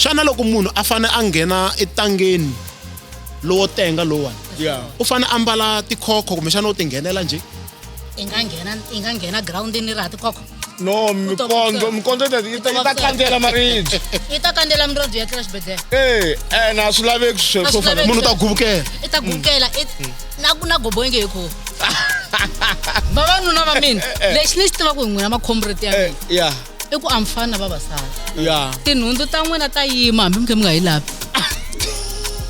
Xana loko munhu a fane a nghena etangeni lowo tenga lowani u fane a mbala tikhokho kumbexana u tinghenela njhe? I nga nghena girawundini ri ha tikhokho. No, mikondzo mikondzo yi ta kandzela maribye. Yi ta kandzela miribye ya tlela xibedhlele. Eh, na swi laveki A sweswo swi swo fana. laveki. Munhu u ta guvukela. I ta guvukela na ku na gobo yi nge he khomi. Vavanuna va mina, lexi ni xi tivaka hi n'wina makhombreti ya mina i ku a mi fani na vavasati. Tinhundzu ta n'wina ta yima hambi mi kha mi nga yi lavi.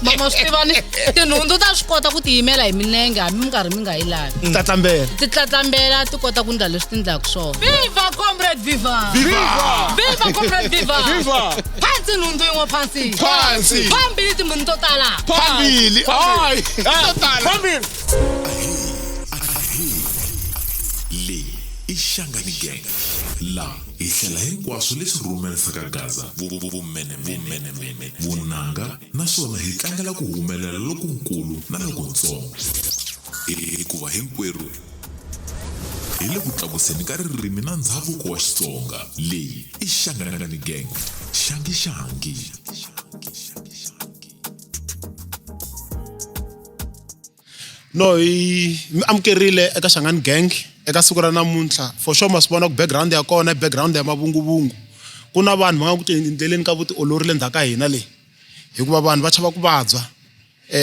Ma swi tiva ni tinhundzu ta swi kota ku tiyimela hi milenge hambi mi karhi mi nga yi lavi. Tlatlambela. Ti tlatlambela, ti kota ku ndla leswi ti ndlaka swona. Viva comrade, viva! Viva! Viva comrade, viva! Viva! Phansi nhundzu yin'we, phansi! Phansi! Phambili timbhoni to tala! Phambili. Hayi. To tala. Phambili. Leyi i Shangani Gang, la hi hlela hinkwaswo leswi rhumerisaka gaza vumenemene, vunanga, naswona hi tlangela ku humelela lokunkulu na lokutsongo, hikuva hinkwerhu hi le ku tlakuseni ka ririmi na ndzhavuko wa Xitsonga. Leyi i Shangani Gang. Xangi xangi. No, hi mi amukerile eka Shangani Gang eka siku ra namuntlha. For sure ma swi vona ku background ya kona i background ya mavunguvungu. Ku na vanhu va nga ku tiendleleni ka vutiolori le ndzhaku ka hina le, hikuva vanhu va chava ku vabya.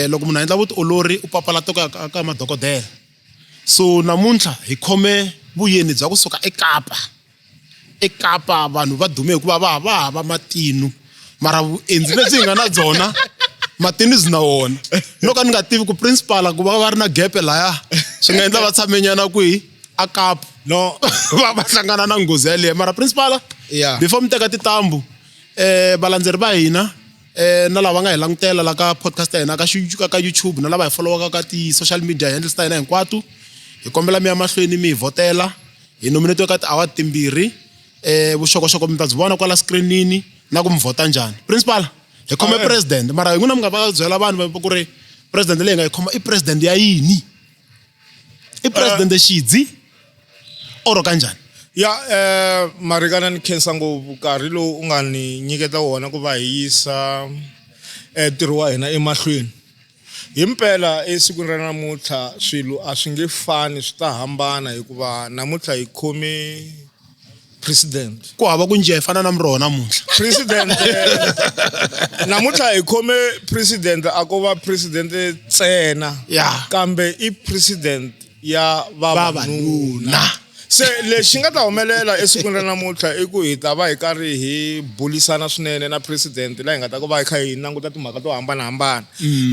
Loko munhu a endla vutiolori u papalata ku ya ka madokodela. So namuntlha hi khome vuyeni bya kusuka eKapa. EKapa vanhu va dume hikuva va hava matinu, mara vuendzi lebyi hi nga na byona matinu byi na wona. No ka ni nga tivi ku principal ku va va ri na gepe laya swi nga endla va tshamenyana kwihi a Kapa. No. Va hlangana na nghozi yaleyo. Mara principal, before mi teka tintambu, valandzeri va hina na lava nga hi langutela la ka podcast ya hina ka YouTube na lava hi followaka ka ti-social media handles ta hina hinkwato, hi kombela mi ya mahlweni mi hi vhotela. Hi nominate ka ti-award timbirhi. Vuxokoxoko mi ta byi vona kwala screenini na ku mi vhota njhani. Principal, hi khome president, mara hi n'wina mi nga va byela vanhu va ku ri president leyi hi nga yi khoma i president ya yini? I president xidzi or kanjhani? Ya, Marikana, ni khensa ngopfu nkarhi lowu u nga ni nyiketa wona ku va hi yisa ntirho wa hina emahlweni. Himpela esikwini ra namuntlha swilo a swi nge fani, swi ta hambana hikuva namuntlha hi khome president. Ku hava ku njiya hi fana na muroho namuntlha. President namuntlha hi khome president, a ko va president ntsena, kambe i president ya vavanuna. Vavanuna. Se lexi nga ta humelela esikwini ra namuntlha i ku hi ta va hi karhi hi bulisana swinene na president, laha hi nga ta ku va hi kha hi languta timhaka to hambanahambana,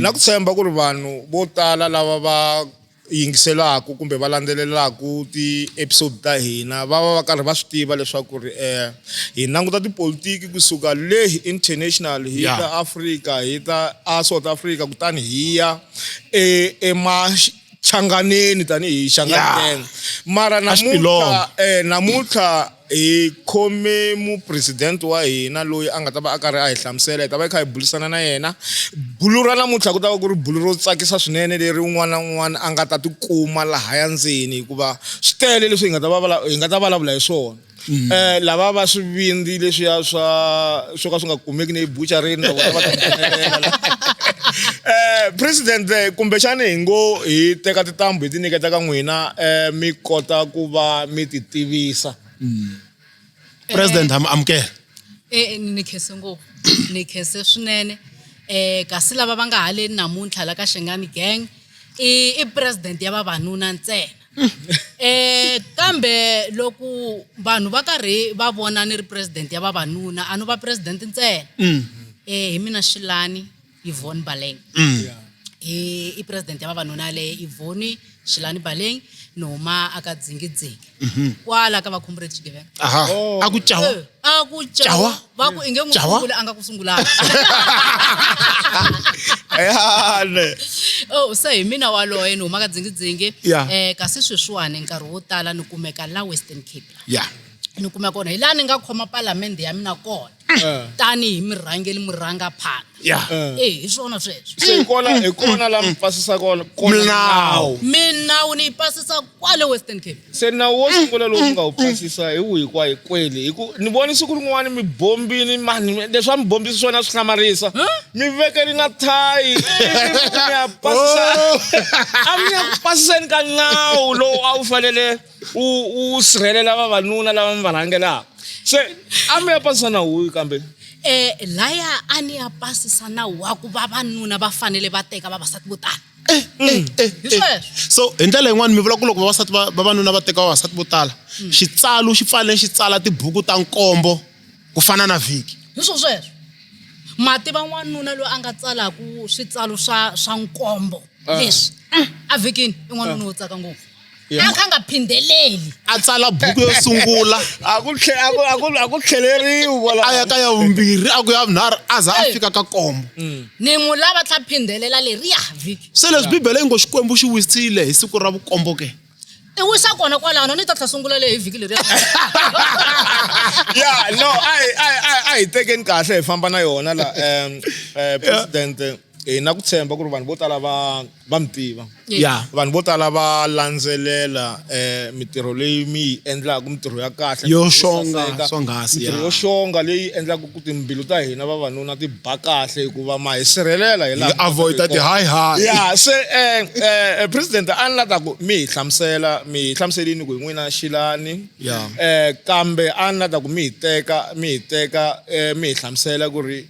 na ku tshemba ku ri vanhu vo tala lava va yingiselaka kumbe va landzelelaka ti-episode ta hina va va va karhi va swi tiva leswaku ri hi languta tipolitiki kusuka le international hi ta Africa, hi ta a South Africa, kutani hi ya emachanganeni tanihi Shangani Gang. Mara namuntlha hi khome mupresident wa hina loyi a nga ta va a karhi a hi hlamusela, hi ta va hi kha hi bulisana na yena. Bulu ra namuntlha ku ta va ku ri bulu ro tsakisa swinene leri un'wana na un'wana a nga ta tikuma lahaya ndzeni, hikuva swi tele leswi hi nga ta vulavula hi swona. Lava va swivindzi leswiya swa swo ka swi nga kumeki ni ebucharini na vona va ta pfumelela. President, kumbexani hi ngo hi teka tintambu hi ti nyiketa ka n'wina, mi kota ku va mi ti tivisa. President, ha mi amukela. Ni khense ngopfu, ni khense swinene. Kasi lava va nga haleni namuntlha la ka Shangani Gang i president ya vavanuna ntsena. Kambe loko vanhu va karhi va vona ni ri president ya vavanuna, a no va president ntsena. Hi mina Xilani Yvonne Baleng. I president ya vavanuna le Yvonne Xilani Baleng, ni huma aka Dzingidzingi. Kwala ka Vakhumbure Xigevenga. Aha. A ku cawa. A ku cawa. Cawa. Va ku inge n'wi Cawa. sungule, a nga ku sungulanga. Yale. Oh, se hi mina waloye ni huma ka Dzingidzingi. Kasi sweswiwani nkarhi wo tala ni kumeka la Western Cape. Ni kumeka kona hi laha ni nga khoma palamende ya mina kona. Tanihi murhangeli murhangaphala. Ya. Eh, hi swona sweswo. Se hi kona hi kona la mi pasisa kona kona Milawu. Minawu ni yi pasisa kwale Western Cape. Se nawu wo sungula lowu mi nga wu pasisa hi wihi kwa hi kweli? Hi ku ni voni siku rin'wana mi bombini mani, leswi a mi bombisi swona swi hlamarisa, mi vekeli na thayi mi ya pasisa, a mi ya ku pasiseni ka nawu lowu a wu fanele wu sirhelela vavanuna lava mi va rhangelaka. Se a mi ya pasisa nawu wihi kambe? Laya a ni ya pasisa nawu wa ku vavanuna va fanele va teka vavasati vo tala. Hi sweswo. So hi ndlela yin'wani mi vula ku loko vavasati vavanuna va teka vavasati vo tala, xitsalo xi fanele xi tsala tibuku ta nkombo ku fana na vhiki. Hi swo sweswo. Ma tiva n'wanuna loyi a nga tsalaku switsalo swa nkombo leswi a vhikini i n'wanuna wo tsaka ngopfu. A kha nga phindeleli. A tsala buku yo sungula. A ku a ku a ku tlheleriwi kwala. A ya ka ya vumbirhi, a ku ya vunharhu, a za a fika ka nkombo. Ni n'wi lava tlha phindelela leriya vhiki. Se leswi Bibele yi ngo Xikwembu xi wisile hi siku ra vukombo ke? I wisa kona kwalano, ni ta tlha sungula leyi hi vhiki leriya. Ya, no, a hi tekeni kahle hi famba na yona la, president, hi na ku tshemba ku ri vanhu vo tala va mi tiva. Vanhu vo tala va landzelela mitirho leyi mi yi endlaka, mitirho ya kahle, yo xonga, swonghasi, mitirho yo xonga leyi endlaka ku timbilu ta hina vavanuna ti ba kahle hikuva ma hi sirhelela hi laha hi avoid ti hi hi. Ya, se president a ni la ta ku mi hi hlamusela, mi hi hlamuselini ku hi n'wina Xilani. Kambe a ni la ta ku mi hi teka, mi hi teka, mi hi hlamusela ku ri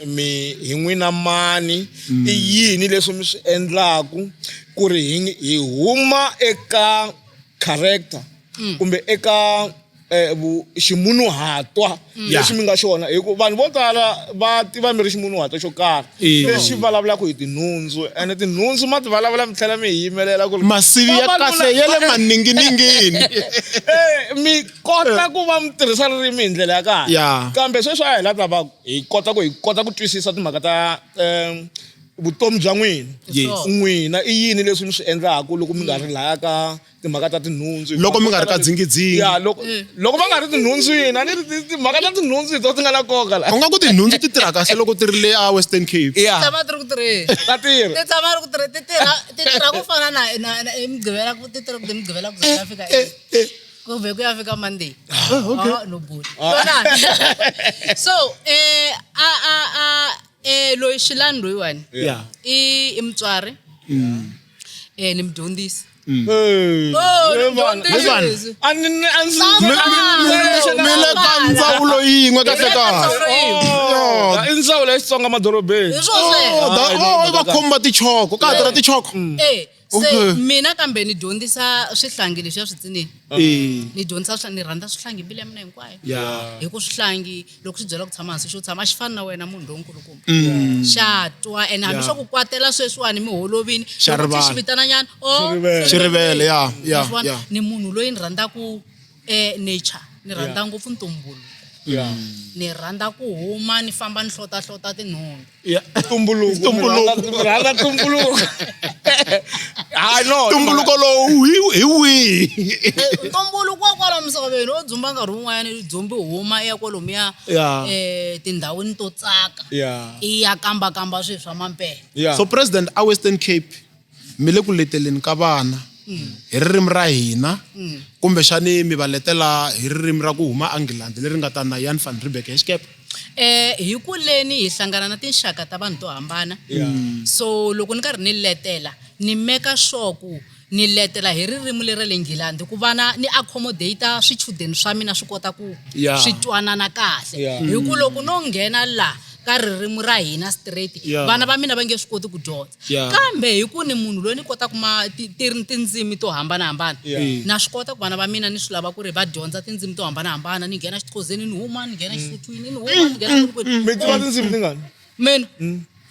mi hi n'wina mani, i yini leswi mi swi endlaku ku ri hi huma eka character kumbe eka ximunhuhatwa lexi mi nga xona, hi ku vanhu vo tala va tiva mi ri ximunhuhatwa xo karhi lexi vulavulaka hi tinhundzu, ene tinhundzu ma ti vulavula mi tlhela mi hi yimelela ku ri masivi ya kahle ya le maninginingini. Mi kota ku va mi tirhisa ririmi hi ndlela ya kahle. Kambe sweswi a hi la ta va hi kota ku hi kota ku twisisa timhaka ta vutomi bya n'wina. N'wina i yini leswi mi swi endlaka loko mi nga ri laya ka timhaka ta tinhundzu? Loko mi nga ri ka dzingidzinghi. Ya, loko va nga ri tinhundzwini, a ni ri timhaka ta tinhundzu hi to ti nga na nkoka la. U nga ku tinhundzu ti tirha kahle loko ti ri le a Western Cape. Ya. Ti tshama ti ri ku tirheni. Ta tirha. Ti tshama ri ku tirheni, ti tirha, ti tirha ku fana na hi Mugqivela ku ti tirha ku Mugqivela ku za ku ya fika ku vhe ku ya fika Monday. Okay. Oh, no bula. Twanana. So, a, loyi Xilani loyiwani. I mutswari. Ni mudyondzisi. Hey. Oh, ni Hey, vana. mudyondzisi. A ni, ni, a ndzi Swa Mi, vana. mi le ka ndzawulo yin'we kahle Hi le ka kahle. ndzawulo yin'we. Oh, i ndzawulo ya Xitsonga madorobeni. Hi swona sweswo. Oh, Hayi, oh, va khoma tichoko, ka ha tirha tichoko. Se mina kambe ni dyondzisa swihlangi leswiya switsinini. Ni dyondzisa swihlangi, ni rhandza swihlangi mbilu ya mina hinkwayo. Hi ku swihlangi loko swi byela ku tshama hansi xo tshama, a xi fani na wena munhu lonkulukumba. Xa twa, ene hambi swa ku kwatela sweswiwani mi holovini, Xa loko xi rivala. vitana nyana, oh, Xi rivele. Xi rivele, ya, ya, Naswona ya. ni munhu loyi ni rhandzaka nature, ni rhandza ngopfu ntumbuluko. Ni rhandza ku huma ni famba ni hlotahlota tinhundzu. Tumbuluko. Tumbuluko. Ni rhandza tumbuluko. Ah, no. Tumbuluko lowu hi wihi? Ntumbuluko wa kwala misaveni, wo dzumba nkarhi wun'wanyana i dzumbi huma i ya kwalomuya, tindhawini to tsaka. I ya kambakamba swilo swa mampela. So president a Western Cape mi le ku leteleni ka vana hi ririmi ra hina, kumbexani mi va letela hi ririmi ra ku huma England leri nga ta na Jan van Riebeeck hi xikepe? Hi ku leni hi hlangana na tinxaka ta vanhu to hambana. So loko ni karhi ni letela, ni make sure ku ni letela hi ririmi leri ra le Nghilandhi ku vana ni accommodate swichudeni swa mina swi kota ku swi twanana kahle. Hi ku loko no nghena la ka ririmi ra hina straight, vana va mina va nge swi koti ku dyondza. Kambe hi ku ni munhu loyi ni kotaka ma tindzimi to hambanahambana, na swi kota ku vana va mina ni swi lava ku ri va dyondza tindzimi to hambanahambana, ni nghena Xiqhoseni ni huma, ni nghena Xisuthwini ni huma, ni nghena kwini kwini. Mi tiva tindzimi tingani? Mina?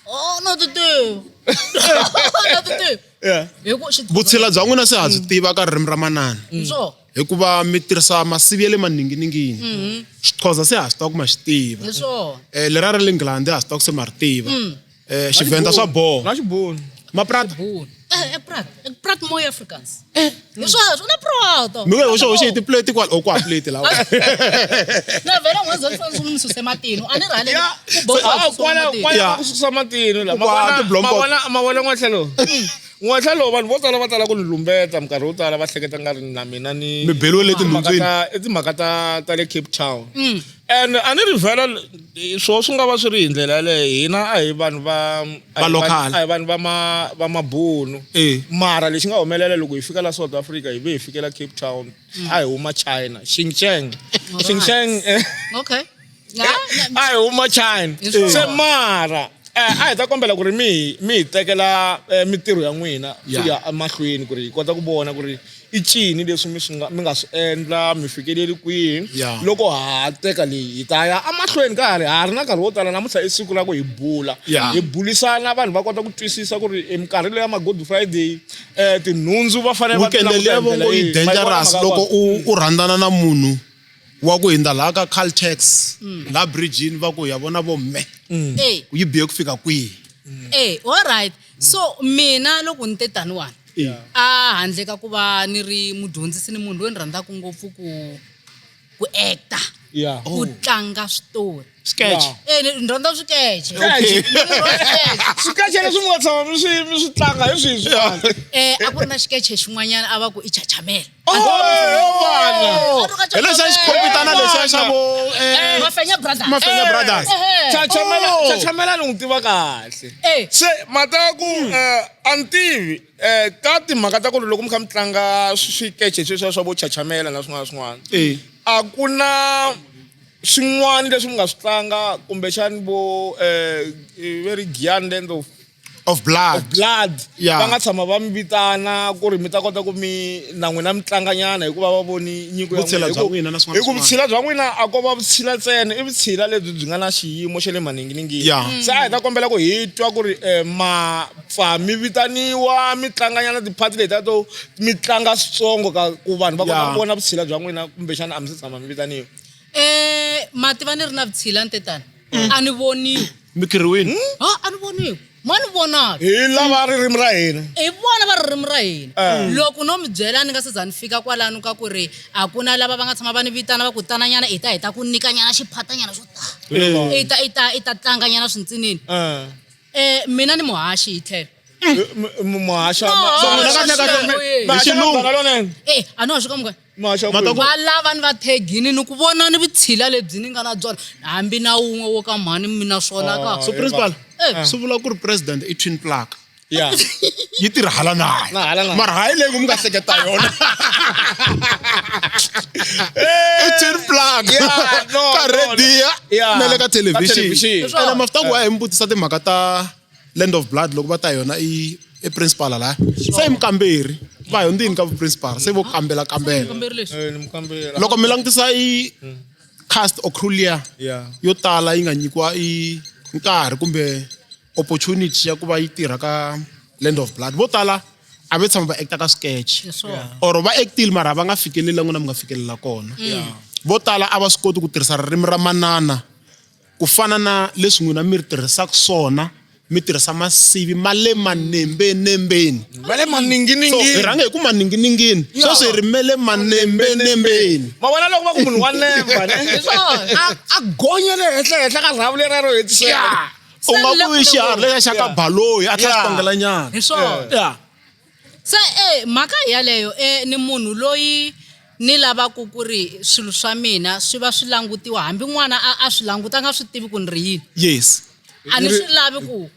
Oh, no ti tivi. No ti tivi. Hi ku Xixhosa Vutshila bya n'wina se ha byi tiva ka ririmi ra manana. Swo. Hikuva mi tirhisa masivi ya le maninginingini. Xixhosa se ha swi tiva ku ma xi tiva. Hi swona. Leriya ra le Nghilandhi ha swi tiva ku se ma ri tiva. Xivhenda swa boha. Na Xibunu. Maprata. Xibunu. Prat Prat mooi Afrikaans. Hi sweswo na proto. Mi nge hoxa hoxa hi tiplate kwala o kwa plate lawa. Na vhela n'wana zwa fanele ni suse matinu. A ni rhale ku boha Ah, kwala kwala Yeah. ku susa matinu la Kwa mavona ti-blombox. mavona mavona n'watlhelo n'watlhelo vanhu vo tala va tala ku ni lumbeta minkarhi yo tala va hleketa nga ri na mina ni Mi beriwe le timhaka tinhundzwini. ta i timhaka ta ta le Cape Town and a ni ri vhela swo swi nga va swi ri hi ndlela yaleyo hina a hi vanhu va a hi Va local. a hi vanhu va ma va mabunu Eh. mara lexi nga humelela loko hi fika la South Africa hi ve hi fikela Cape Town a hi huma China Xinjiang Xinjiang Okay. a hi huma China Hi swona. se mara a hi ta kombela ku ri mi hi mi hi tekela mintirho ya n'wina swi ya emahlweni ku ri hi kota ku vona ku ri i cini leswi mi swi nga mi nga swi endla mi fikeleli kwihi Yeah. loko ha ha teka leyi hi ta ya emahlweni ka ha ri ha ri na nkarhi wo tala namuntlha i siku ra ku hi bula Yeah. hi bulisana vanhu va kota ku twisisa ku ri eminkarhi leyi ya ma-good friday um tinhundzu va fanele va ti Weekend languta leyi hi vongo ndlela yi yihi. Ma yi vona dangerous mhaka ya loko kona? u u rhandzana na munhu wa ku hindza laha ka Caltex laha bridge-ini va ku ya vona vo mme Eh, yi bihe ku fika kwihi eh, all right. So mina loko ni te taniwani a handle ka ku va ni ri mudyondzisi ni munhu loyi ni rhandzaka ngopfu ku ku actor Yeah. ku tlanga switori sketch Eh, ni rhandza swikeche Okay. Ni munhu wa swikeche. swikeche leswi mi nga tshama mi swi mi swi tlanga hi swihi swin'wana Eh, a ku ri na xikeche xin'wanyana a va ku i chachamela Oh, A ri ka hi lexiya Chachamela. xikhompyutana lexiya xa vo Mafenya Brothers. Mafenya Brothers. Eh. Chachamela Oh. chachamela ni n'wi tiva kahle Eh. se mhaka ya ku a ni tivi ka timhaka ta ku ri loko mi kha mi tlanga swikeche sweswiya swa vo chachamela na swin'wana na swin'wana Eh. a ku na swin'wana leswi mi nga swi tlanga kumbexani vo ve ri Giyani Land of of blood blood Yeah. va nga tshama va mi vitana ku ri mi ta kota ku mi na n'wina mi tlanganyana hikuva va voni nyiko ya Vutshila n'wina. bya n'wina na swin'wana Hi ku na swin'wana. vutshila bya n'wina a ko va vutshila ntsena i vutshila lebyi byi nga na xiyimo xa le maninginingini Yeah. se a hi ta kombela ku hi twa ku ri ma pfa mi vitaniwa mi tlanganyana tiphati leti ta to mi tlanga switsongo ka ku vanhu va kota Yeah. ku vona vutshila bya n'wina kumbexana a mi se tshama mi vitaniwa Eh, mativa ni ri na vutshila ni tetani a ni voniwi mi khirhiwini ha a ni voniwi ma ni vonaka hi lava ririmi ra hina hi vona va ririmi ra hina Eh. loko no mi byela ni nga se za ni fika kwalano ka ku ri a ku na lava va nga tshama va ni vitana va ku tananyana i ta hi ta ku nyikanyana xiphatanyana xo ta i ta i ta i ta tlanganyana swintsinini mina ni muhaxi hi tlhelo muhaxa No, kahle, kahle. muhaxa Xilungu. munghana lonene e a ni haxi ka munghana muhaxa Mata ku- va lava ni va thegini ni ku vona ni vutshila lebyi ni nga na byona hambi na wun'we wo ka mhani mi na swona ka so principal Eh. swi vula ku ri president i twin plug ya yi tirha hala na Na hala na. mara hayi leyi mi nga hleketa yona i twin plug Yeah, no, ka no, no. rediya Yeah. na le ka Ka television. television ene mafita ku a hi mi vutisa timhaka ta land of blood loko va ta yona i i principal laya se i mukamberi va hundzini ka vuprincipal se vo kambela kambela kamberi leswi Eh, ni mukambela loko mi langutisa i cast or crew liya Yeah. yo tala yi nga nyikiwa i nkarhi kumbe opportunity ya ku va yi tirha ka land of blood vo tala a ve tshama va acta ka sketch Hi swona. or va actile mara va nga fikeleli la n'wina mi nga fikelela kona vo tala a va swi koti ku tirhisa ririmi ra manana ku fana na leswi n'wina mi ri tirhisaka swona mi tirhisa masivi ma le manembenembeni va le so hi maninginingini rhanga hi ku maninginingini sweswi hi ri me le manembenembeni ma vona loko va ku munhu wa nemba ne Hi swona. a gonya le henhla henhla ka rhavu leriya ro hetisela u nga Se ku i xiharhi lexa xa ka baloyi a tlhela Yeah. xi tongela nyana hi swona ya se mhaka yaleyo ni munhu loyi ni lavaku ku ri swilo swa mina swi va swi langutiwa hambi n'wana a swi languta a nga swi tivi ku ni ri yini yes a ni swi lavi ku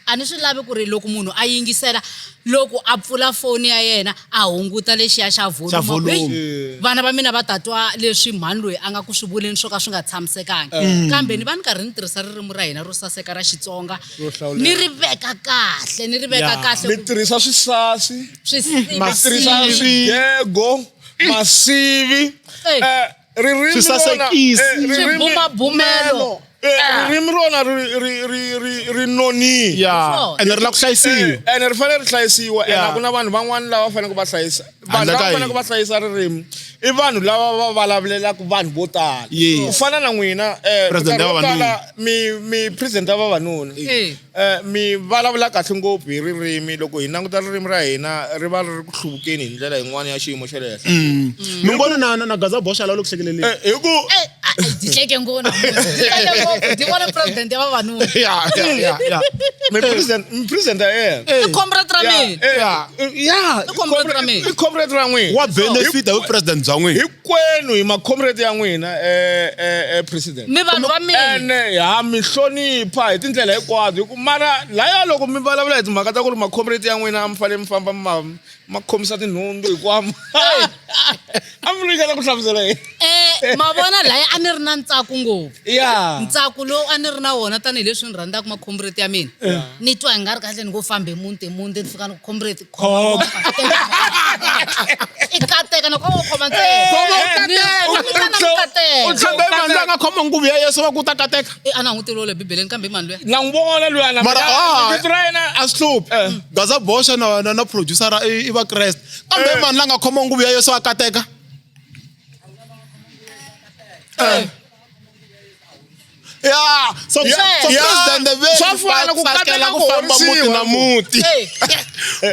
a ni swi lavi ku ri loko munhu a yingisela loko a pfula foni ya yena a hunguta lexiya xa Xa volume volume. Hey, vana va mina va ta twa leswi mhani loyi a nga ku swi vuleni swo ka swi nga tshamisekangi kambe ni va ni karhi ni tirhisa ririmi ra hina ro saseka ra Xitsonga Ro hlawuleka. ni ri veka kahle ni ri veka Yeah. kahle mi tirhisa swisasi swi mi tirhisa Masivi. swigego masivi Eh. ririmi Swisasekisi. rona, ririmi- Swibumabumelo. Ririmi rona ri ri ri ri ri nonile. Ya Swona. ene ri lava ku hlayisiwa. Ene ri fanele ri hlayisiwa ene Yeah. a ku na vanhu van'wana lava faneleke va hlayisa vanhu Handle lava ka faneleke hina. va hlayisa ririmi i vanhu lava va vulavulelaka vanhu vo tala. Yes. Ku fana na n'wina President minkarhi ya yo vavanuna. tala mi mi president ya vavanuna. Mi vulavula kahle ngopfu hi ririmi loko hi languta ririmi ra hina ri va ri ri ku hluvukeni hi ndlela yin'wana ya xiyimo xa le henhla. Mi vona na Gaza Boxa la u le ku hlekeleleni. Hi ku Byi hleke ngopfu namuntlha. Byi hleke ngopfu. Byi vona president ya vavanuna. Ya ya ya ya. mi president mi president ya yena. I comrade ra mina. Yeah. Ya I comrade ra mina. I comrade ra n'wina. Wa benefit hi president bya n'wina. Hinkwenu hi ma-comrade ya n'wina president. Mi vanhu va mina. Ene ha mi hlonipha hi tindlela hinkwato hi ku mara laya loko mi vulavula hi timhaka ta ku ri ma-comrade ya n'wina a mi fanele mi famba mi ma ma khomisa tinhundzu hinkwamo. A mi ringeta ku hlamusela yini? Ma vona laya a ni ri na ntsako ngopfu. Ya. Ntsako lowu a ni ri na wona tanihileswi ni rhandzaka makhomreti ya mina. Ni twa hi nga ri kahle ni ngo fambe muti muti ni fika ni ku comrade khoma. I kateka na ku khoma ntsena. Ni na mikateko. U tshembe mani loyi a nga khoma nguvu ya Yesu va ku ta kateka. A na n'wi tivi lowu le Bibeleni kambe i mani luya? Na n'wi vona luya na Mara ah, vito ra yena a swi hluphi. Gaza Boxa na na na producer i Vakreste. Kambe i mani la nga khoma nguvu ya Yesu a kateka? Ya, so so Yeah. president ve Swa fana ku va tsakela kateka ku ku famba muti horisiwa. na muti.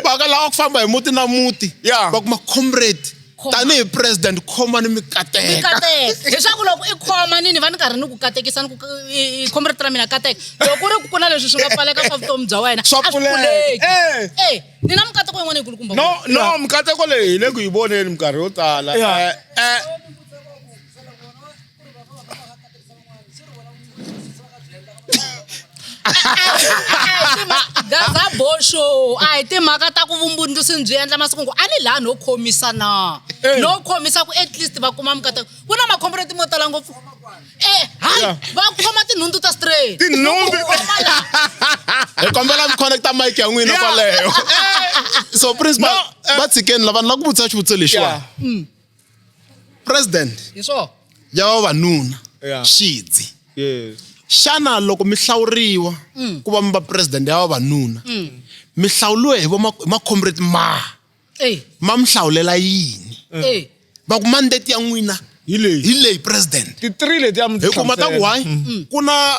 Va ka lava ku famba hi muti na muti. Yeah. Va kuma comrade Khoma. tanihi president khoma ni mikateka. Mikateka. Leswaku loko i khoma ni ni va ni karhi ni ku katekisa ni ku i comrade ra mina kateka. Loko ku ri ku na leswi swi nga pfaleka swa vutomi bya wena Swa a swi pfuleka. pfuleki. Eh. Ni na mikateko yin'wana yikulukumba. No no mikateko leyi hi le ku yi voneni minkarhi yo tala. Yeah. Gaza Boxo a hi timhaka ta ku vumbundzisi byi endla masiku hinkwawo. A ni laha no khomisa na. No khomisa ku at least va kuma mikateko. Ku na makhomreti mo tala ngopfu. Hayi va khoma tinhundzu ta straight. Tinhundzu. Khoma laha. Hi kombela mi connecta mic ya n'wina kwaleyo. So principal No, va tshikeni lava ni lava ku vutisa xivutiso lexiwani. President Hi swona. ya vavanuna Yeah. xidzi. Yes. Xana loko mi hlawuriwa ku va mi va president ya vavanuna mi hlawuriwe hi ma-comrade ma ma mi hlawulela yini? Va ku mandate ya n'wina Hi leyi. hi leyi president. Ti-three leti a mi Hi ku mata ku why ku na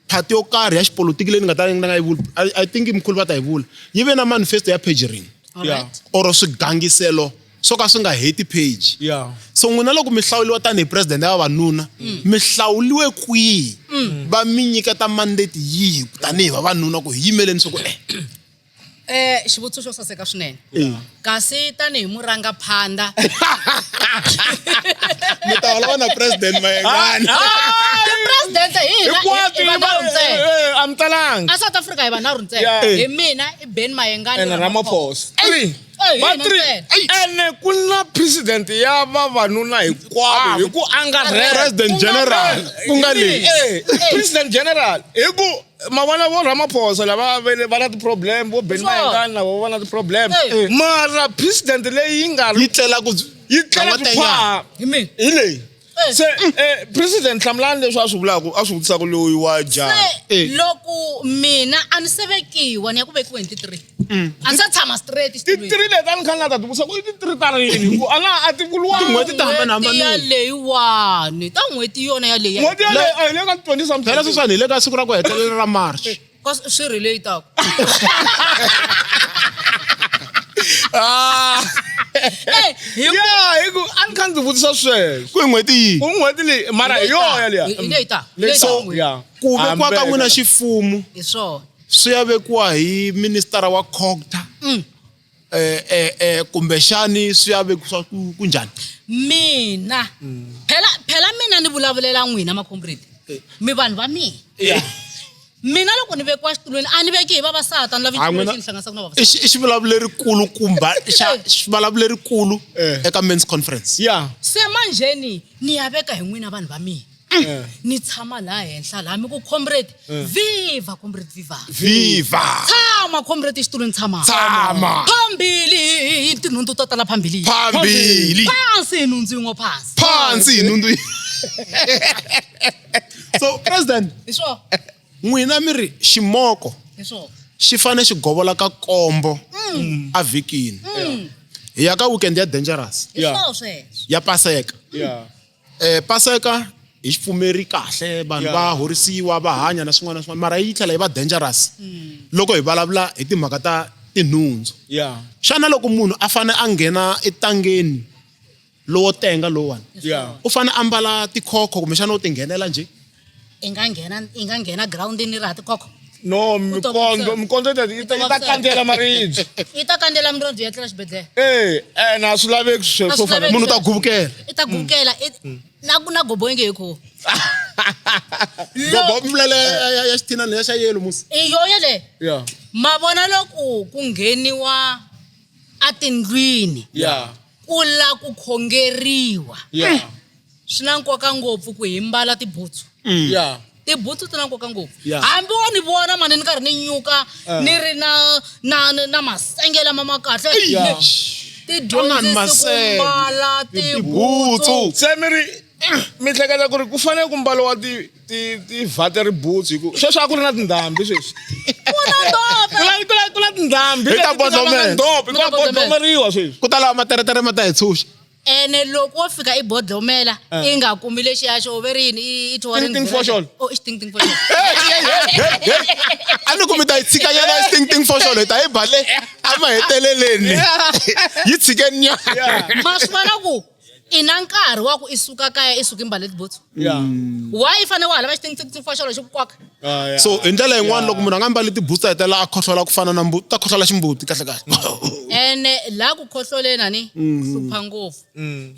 party yo karhi ya xipolitiki leyi ni nga ta ni nga yi vula I think mkhulu va ta yi vula yi ve na manifesto ya page rin'we All right. or swigangiselo swo ka swi nga heti page. Yeah. So n'wina loko mi hlawuriwa tanihi president ya vavanuna mi hlawuriwe kwihi va mi nyiketa mandate yihi tanihi vavanuna ku hi yimeleni swa ku Xivutiso xo saseka swinene. Kasi tanihi murangaphandha mi ta vulavula na president Mayengani. Ti-president hi hina Hinkwato hi vanharhu ntsena. a mi talanga. A South Africa hi vanharhu ntsena. Yeah. Hi mina, i Ben Mayengani And Ramaphosa. Three. Eh, Va hina three. ntsena. Ene ku na president ya vavanuna hinkwavo hi ku angarhela. President General ku nga leyi. President General hi ku ma vona vo Ramaphosa lava va na ti-problem vo Ben Sure. Mayengani na vo va na ti-problem. Eh. Mara president leyi yi nga Yi tlela ku yi tlela ku phaha Hi mina. hi leyi. Eh. Se president hlamulani leswi a swi vulaka a swi vutisaka loyi wa jaha. Se loko mina a ni se vekiwa ni ya ku vekiwa hi ti-3. A ni se tshama straight xitulwini. Ti-three leti a ni kha ni la ta ti vutisa ku i ti-three ta rini hi ku a na a ti vuriwanga. Tin'hweti ta hambanahambana. N'hweti ya leyiwani ta n'hweti yona yaleyi. N'hweti yaleyi a hi le ka 20 something. Phela sweswiwani hi le ka siku ra ku hetelela ra March. Ka swi relate-aku. Ya hi ku a ni kha ni ti vutisa sweswo. Ku hi n'hweti yihi? Ku n'hweti leyi mara hi yona yaliya. Hi leyi ta. Hi leyi So ta. Yeah. ku vekiwa ka n'wina xifumu Hi swona. swi ya vekiwa hi minister wa COGTA. Kumbexani swi ya vekiwa ku njhani? Mina. Phela phela mina ni vulavulela n'wina ma-comrade. Mi vanhu va mina. Mina loko ni vekiwa xitulwini a ni veki hi vavasati a ni lavi Ha, nchumu n'wina- lexi ni hlanganisaka na vavasati. I xivulavuleri kulu kumba xa xivulavuleri kulu eka men's conference. Yeah. Se manjheni ni ya veka hi n'wina vanhu va mina. Ni tshama laha henhla laha mi ku comrade viva comrade viva. Viva. Tshama comrade xitulwini tshama. Tshama. Phambili hi tinhundzu to tala phambili. Phambili. Phansi hi nhundzu yin'we phansi. Phansi hi nhundzu. So president, Hi swona. N'wina mi ri ximoko Hi swona. Xi fane xi govola ka kombo a vhikini. Hi ya ka weekend ya dangerous. Hi Yeah. swona sweswo. Ya Paseka. Yeah. Paseka hi xipfumeri kahle vanhu va horisiwa va hanya na swin'wana na swin'wana mara yi tlhela yi va dangerous loko hi vulavula hi timhaka ta tinhundzu. Yeah. Xana loko munhu a fane a nghena etangeni lowo tenga lowuwani Yeah. u fane a ambala tikhokho kumbexana u tinghenela njhe? I nga nghena groundini ra ha tikhokho. No, U ta mikondzo, vabya. mikondzo yi ta kandziyela maribye. Yi ta kandziyela maribye ya tlela xibedhlele. Na swi laveki sweswo A swi swo fana. laveki. Munhu u ta guvukela. I ta guvukela, na ku na gobo yi nge he khomi. Gobo mvulele ya xithinani ya xa yelo musi. I yo yale. Yeah. Ma vona loko ku ngheniwa atindlwini. Yeah. Ku la ku khongeriwa. Yeah. Swi na nkoka ngopfu ku hi mbala tibutsu. Yeah. Tibutsu ti na nkoka ngopfu. Yeah. Hambi wo ni vona mani ni karhi ni nyuka, ni ri na masenge lama ma kahle. Yeah. Ti Twanani dyondzisi ku masenge. mbala Tibutsu. tibutsu. Se mi ri mi hleketa ku ri ku fanele ku mbariwa ti vateri boots hi ku sweswi a ku ri na tindhambi sweswi. Ku na ndhope. Ku na tindhambi Hi ta leti ti nga vanga bodlomela. ndhope, ku Mi ta ta bodlomela. bodlomeriwa sweswi. Ku ta lava materetere ma ta hi tshunxa. Ene loko wo fika i bodlomela, i nga kumi lexiya xo ve ri yini, i touring Ting, ting, for sure. Oh, i xi ting, ting for sure. Hey, hey, hey, hey, hey. A ni ku mi ta yi tshika nyana xi ting, ting for sure, hi ta yi ba le emaheteleleni. Yi tshike nyana. Yeah. Ma swi vona ku i na nkarhi wa ku i suka kaya i suka i mbale tibutsu. Yeah. Why i fanele wa ha lava xi ting, ting, ting for sure xi ku koka? Ah, yeah. So hi ndlela yin'wana loko munhu a nga mbali tibutsu ta hetelela a khohlola ku fana na mbuti, ta khohlola ximbuti kahle kahle. Ene laha ku khohloleni a ni hlupha ngopfu.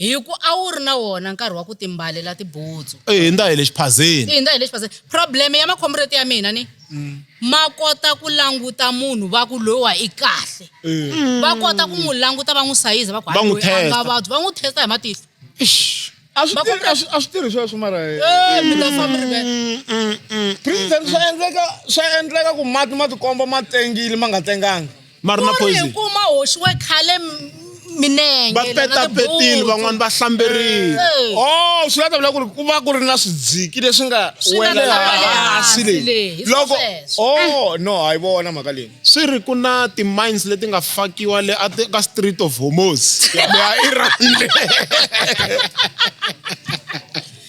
Hi ku a wu ri na wona nkarhi wa ku timbalela tibutsu. Eh, hi ndza hi le xiphazeni. I hundza hi le xiphazeni. Problem ya makhombereti ya mina ni ma kota ku languta munhu va ku lowa i kahle. Va kota ku n'wi languta va n'wi sayiza va ku Va n'wi hayi, loyi a nga testa. vabyi, va n'wi testa hi matihlo. Eish. A swi Va tirhi, kota a swi, a swi tirhi sweswo mara, Eh, mi ta famba mi rivele. President, swa endleka ku mati ma tikomba ma tengile ma nga tenganga. Ma ri na Ku ri poison. hi ku ma hoxiwe khale minenge, Va lana petapetile, tibutsu. van'wani va hlamberile. Eh. Oh, swi lava vula ku ri ku va ku ri na swidziki leswi nga Swi nga wela tshama le hansi hansi leyi. le, hi Loko sweswo. Oh, no, a yi vona mhaka leyi. Swi ri ku na ti-mines leti nga fakiwa le a ka Strait of Hormuz. Ya Iran le.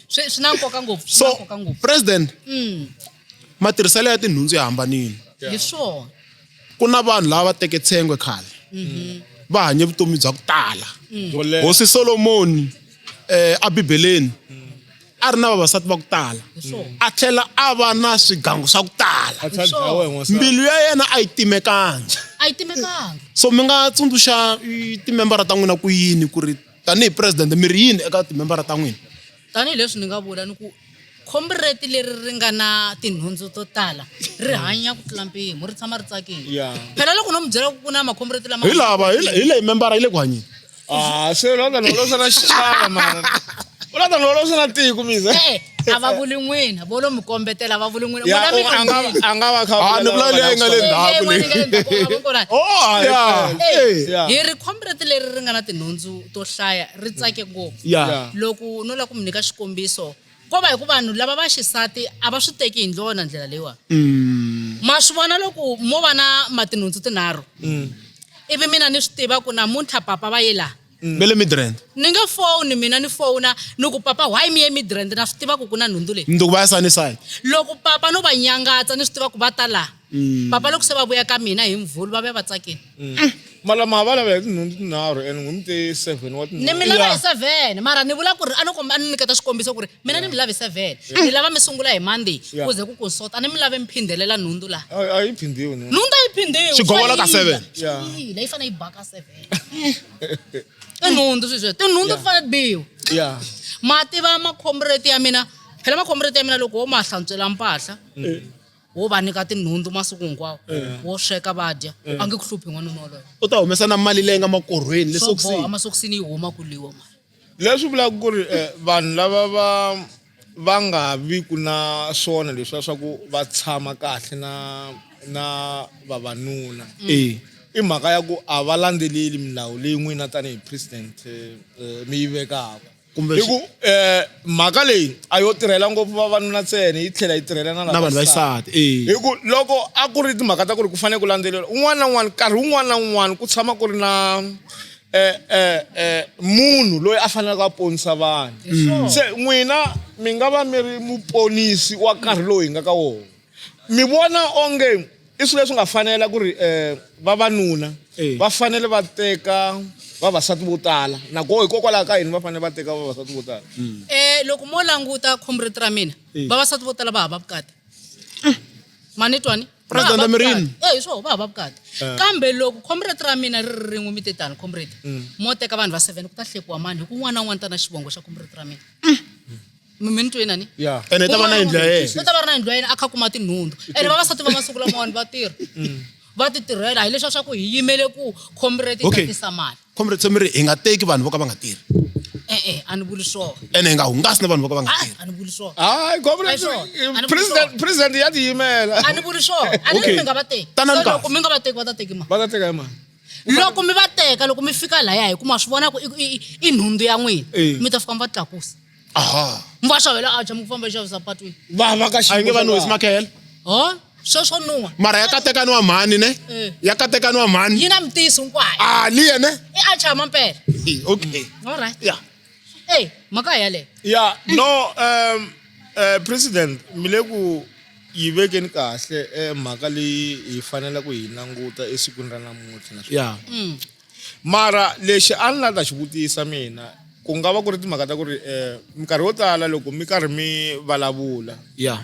Swi na nkoka ngopfu, swi na So, nkoka ngopfu. President, matirhiselo ya tinhundzu ya hambanile. Hi swona. Ku na vanhu lava va teke tshengwe khale. Va hanye vutomi bya ku tala. Byo leha. Hosi Solomon, a Bibeleni, a ri na vavasati va ku tala. Hi swona. A tlhela a va na swigangu swa ku tala. A tshama dlawa hi n'wansati. Mbilu ya yena a yi timekanga. A yi timekanga. So mi nga tsundzuxa timembara ta n'wina ku yini ku ri tanihi president mi ri yini eka timembara ta n'wina? Tanihi leswi ni nga vula ni ku khombereti leri ri nga na tinhundzu to tala ri hanya ku tlula mpimo, ri tshama ri tsakile. Yeah. Phela loko no mi byela ku ku na makhombereti lama Hi lava, hi leyi membara yi le ku hanyeni. Ah, se u lava ta ni holovisa na xichava, mara. U lava ta ni holovisa na tiko, mize. Eh, a va vuli n'wina, vo lo mi kombetela, a va vuli n'wina. Ya, N'wina mi a nga, kombile. a nga va kha Ah, ni vula leyi nga le Eh, ndzhaku n'wina leyi. nga le ndzhaku, a va kona. Oh, Yeah. Eh, Eh. Yeah. hi ri khombereti leri ri nga na tinhundzu to hlaya ri tsake ngopfu. Yeah. Yeah. Loko no lava ku mi nyika xikombiso, ko va hi ku vanhu lava va xisati a va swi teki hi ndlona ndlela leyiwani. Ma swi vona loko mo va na matinhundzu tinharhu. Ivi mina ni swi tiva ku namuntlha papa va ye laha. Ve le Midrand. Ni nge foni mina ni fona ni ku papa why mi ye Midrand na swi tiva ku ku na nhundzu leyi. Mundzuku va ya Sunnyside. Loko papa no va nyangatsa ni swi tiva ku va ta laha. Papa loko se va vuya ka mina hi Mvhulu va vuya va tsakile. Mara ma va lava hi tinhundzu tinharhu and n'wi mi te 7 wa tinhundzu. Ni mi lava hi Yeah. 7 mara ni vula ku ri a ni komba a ni nyiketa xikombiso ku ri mina ni mi lavi 7. Ni lava mi sungula hi Monday Yeah. ku ze ku ku sota a ni mi lave mi phindhelela nhundzu laha. A yi phindhiwi nhundzu. Nhundzu a yi phindhiwi. Xigovola ka 7. Yeah. Swi yila, yi fanele yi baka 7. Tinhundzu sweswo, tinhundzu ti fanele ti biwa. Yeah. Ma tiva makhombereti ya mina, phela makhombereti ya mina loko wo ma hlantswela mpahla, wo va nyika tinhundzu masiku hinkwawo, wo sweka va dya, a nge ku hluphi n'wanuna waloye. U ta humesa na mali leyi nga makorhweni le Swo boha, sokisini. masokisini yi huma ku liwa mali. Leswi vulaka ku ri, vanhu lava va nga vi ku na swona leswiya swa ku va tshama kahle na vavanuna. I mhaka ya ku a va landzeleli milawu leyi n'wina tanihi president mi yi vekaka. Kumbe Hi ku mhaka leyi a yo tirhela ngopfu vavanuna ntsena yi tlhela yi tirhela na na vanhu va xisati hi ku loko a ku ri timhaka ta ku ri ku fanele ku landzeleriwa un'wana na un'wana nkarhi wun'wana na wun'wana ku tshama ku ri na munhu loyi a faneleke a ponisa vanhu. Se n'wina mi nga va mi ri muponisi wa nkarhi lowu hi nga ka wona. Mi vona onge i swilo leswi nga fanela ku ri vavanuna va fanele va teka vavasati vo tala na koho hikokwalaho ka yini va fanele va teka vavasati vo tala? Loko mo languta comrade ra mina vavasati vo tala va hava vukati. Ma ni twa ni? President Va hava Mirini. vukati. Hi swona va hava vukati. Kambe loko comrade ra mina ri ri rin'we mi te tani comrade mo teka vanhu va 7 ku ta hlekiwa mani hi ku un'wana na un'wana ta na xivongo xa comrade ra mina. Mi ni twini ni? Yeah. Ene i ta va na yindlu ya yena. U ta va ri na yindlu ya yena a kha kuma tinhundzu. Ene vavasati va masiku lamawani va tirha. Va ti tirhela hi leswiya swa ku hi yimele ku comrade yi ta tisa mali. Comrade se mi ri hi nga teki vanhu vo ka va nga tirhi. E-e, a ni vuli swona. Ene hi nga hungasi na vanhu vo ka va nga tirhi. A ni vuli swona. Hayi, comrade, A hi swona. A ni vuli president, swona. president ya tiyimela. A ni vuli swona. A ni ri mi nga va teki. Tanani Se kahle. loko mi nga va teki va ta teki mani? Va ta teka hi mani? Loko mi va teka, loko mi fika laya hi ku ma swi vona ku i nhundzu ya n'wina, mi ta fika mi va tlakusa. Aha. Mi va xavela atchar mi ku famba yi xavisa patwini. Va va ka A yi nge va xiyimo nuhisi xa makhele. Ho, sweswo nuha. Mara ya katekani wa mhani ne? Ya katekani wa mhani. Yi na mitiso hinkwayo. Ah, liya ne? I atchar mampela. Okay. All right. Yeah. Hey, mhaka yaleyo. Yeah, no, president, mi le ku yi vekeni kahle mhaka leyi hi faneleke ku yi languta esikwini ra namuntlha na Yeah. Mara lexi a ni la ta xi vutisa mina ku nga va ku ri timhaka ta ku ri minkarhi yo tala loko mi karhi mi vulavula Yeah.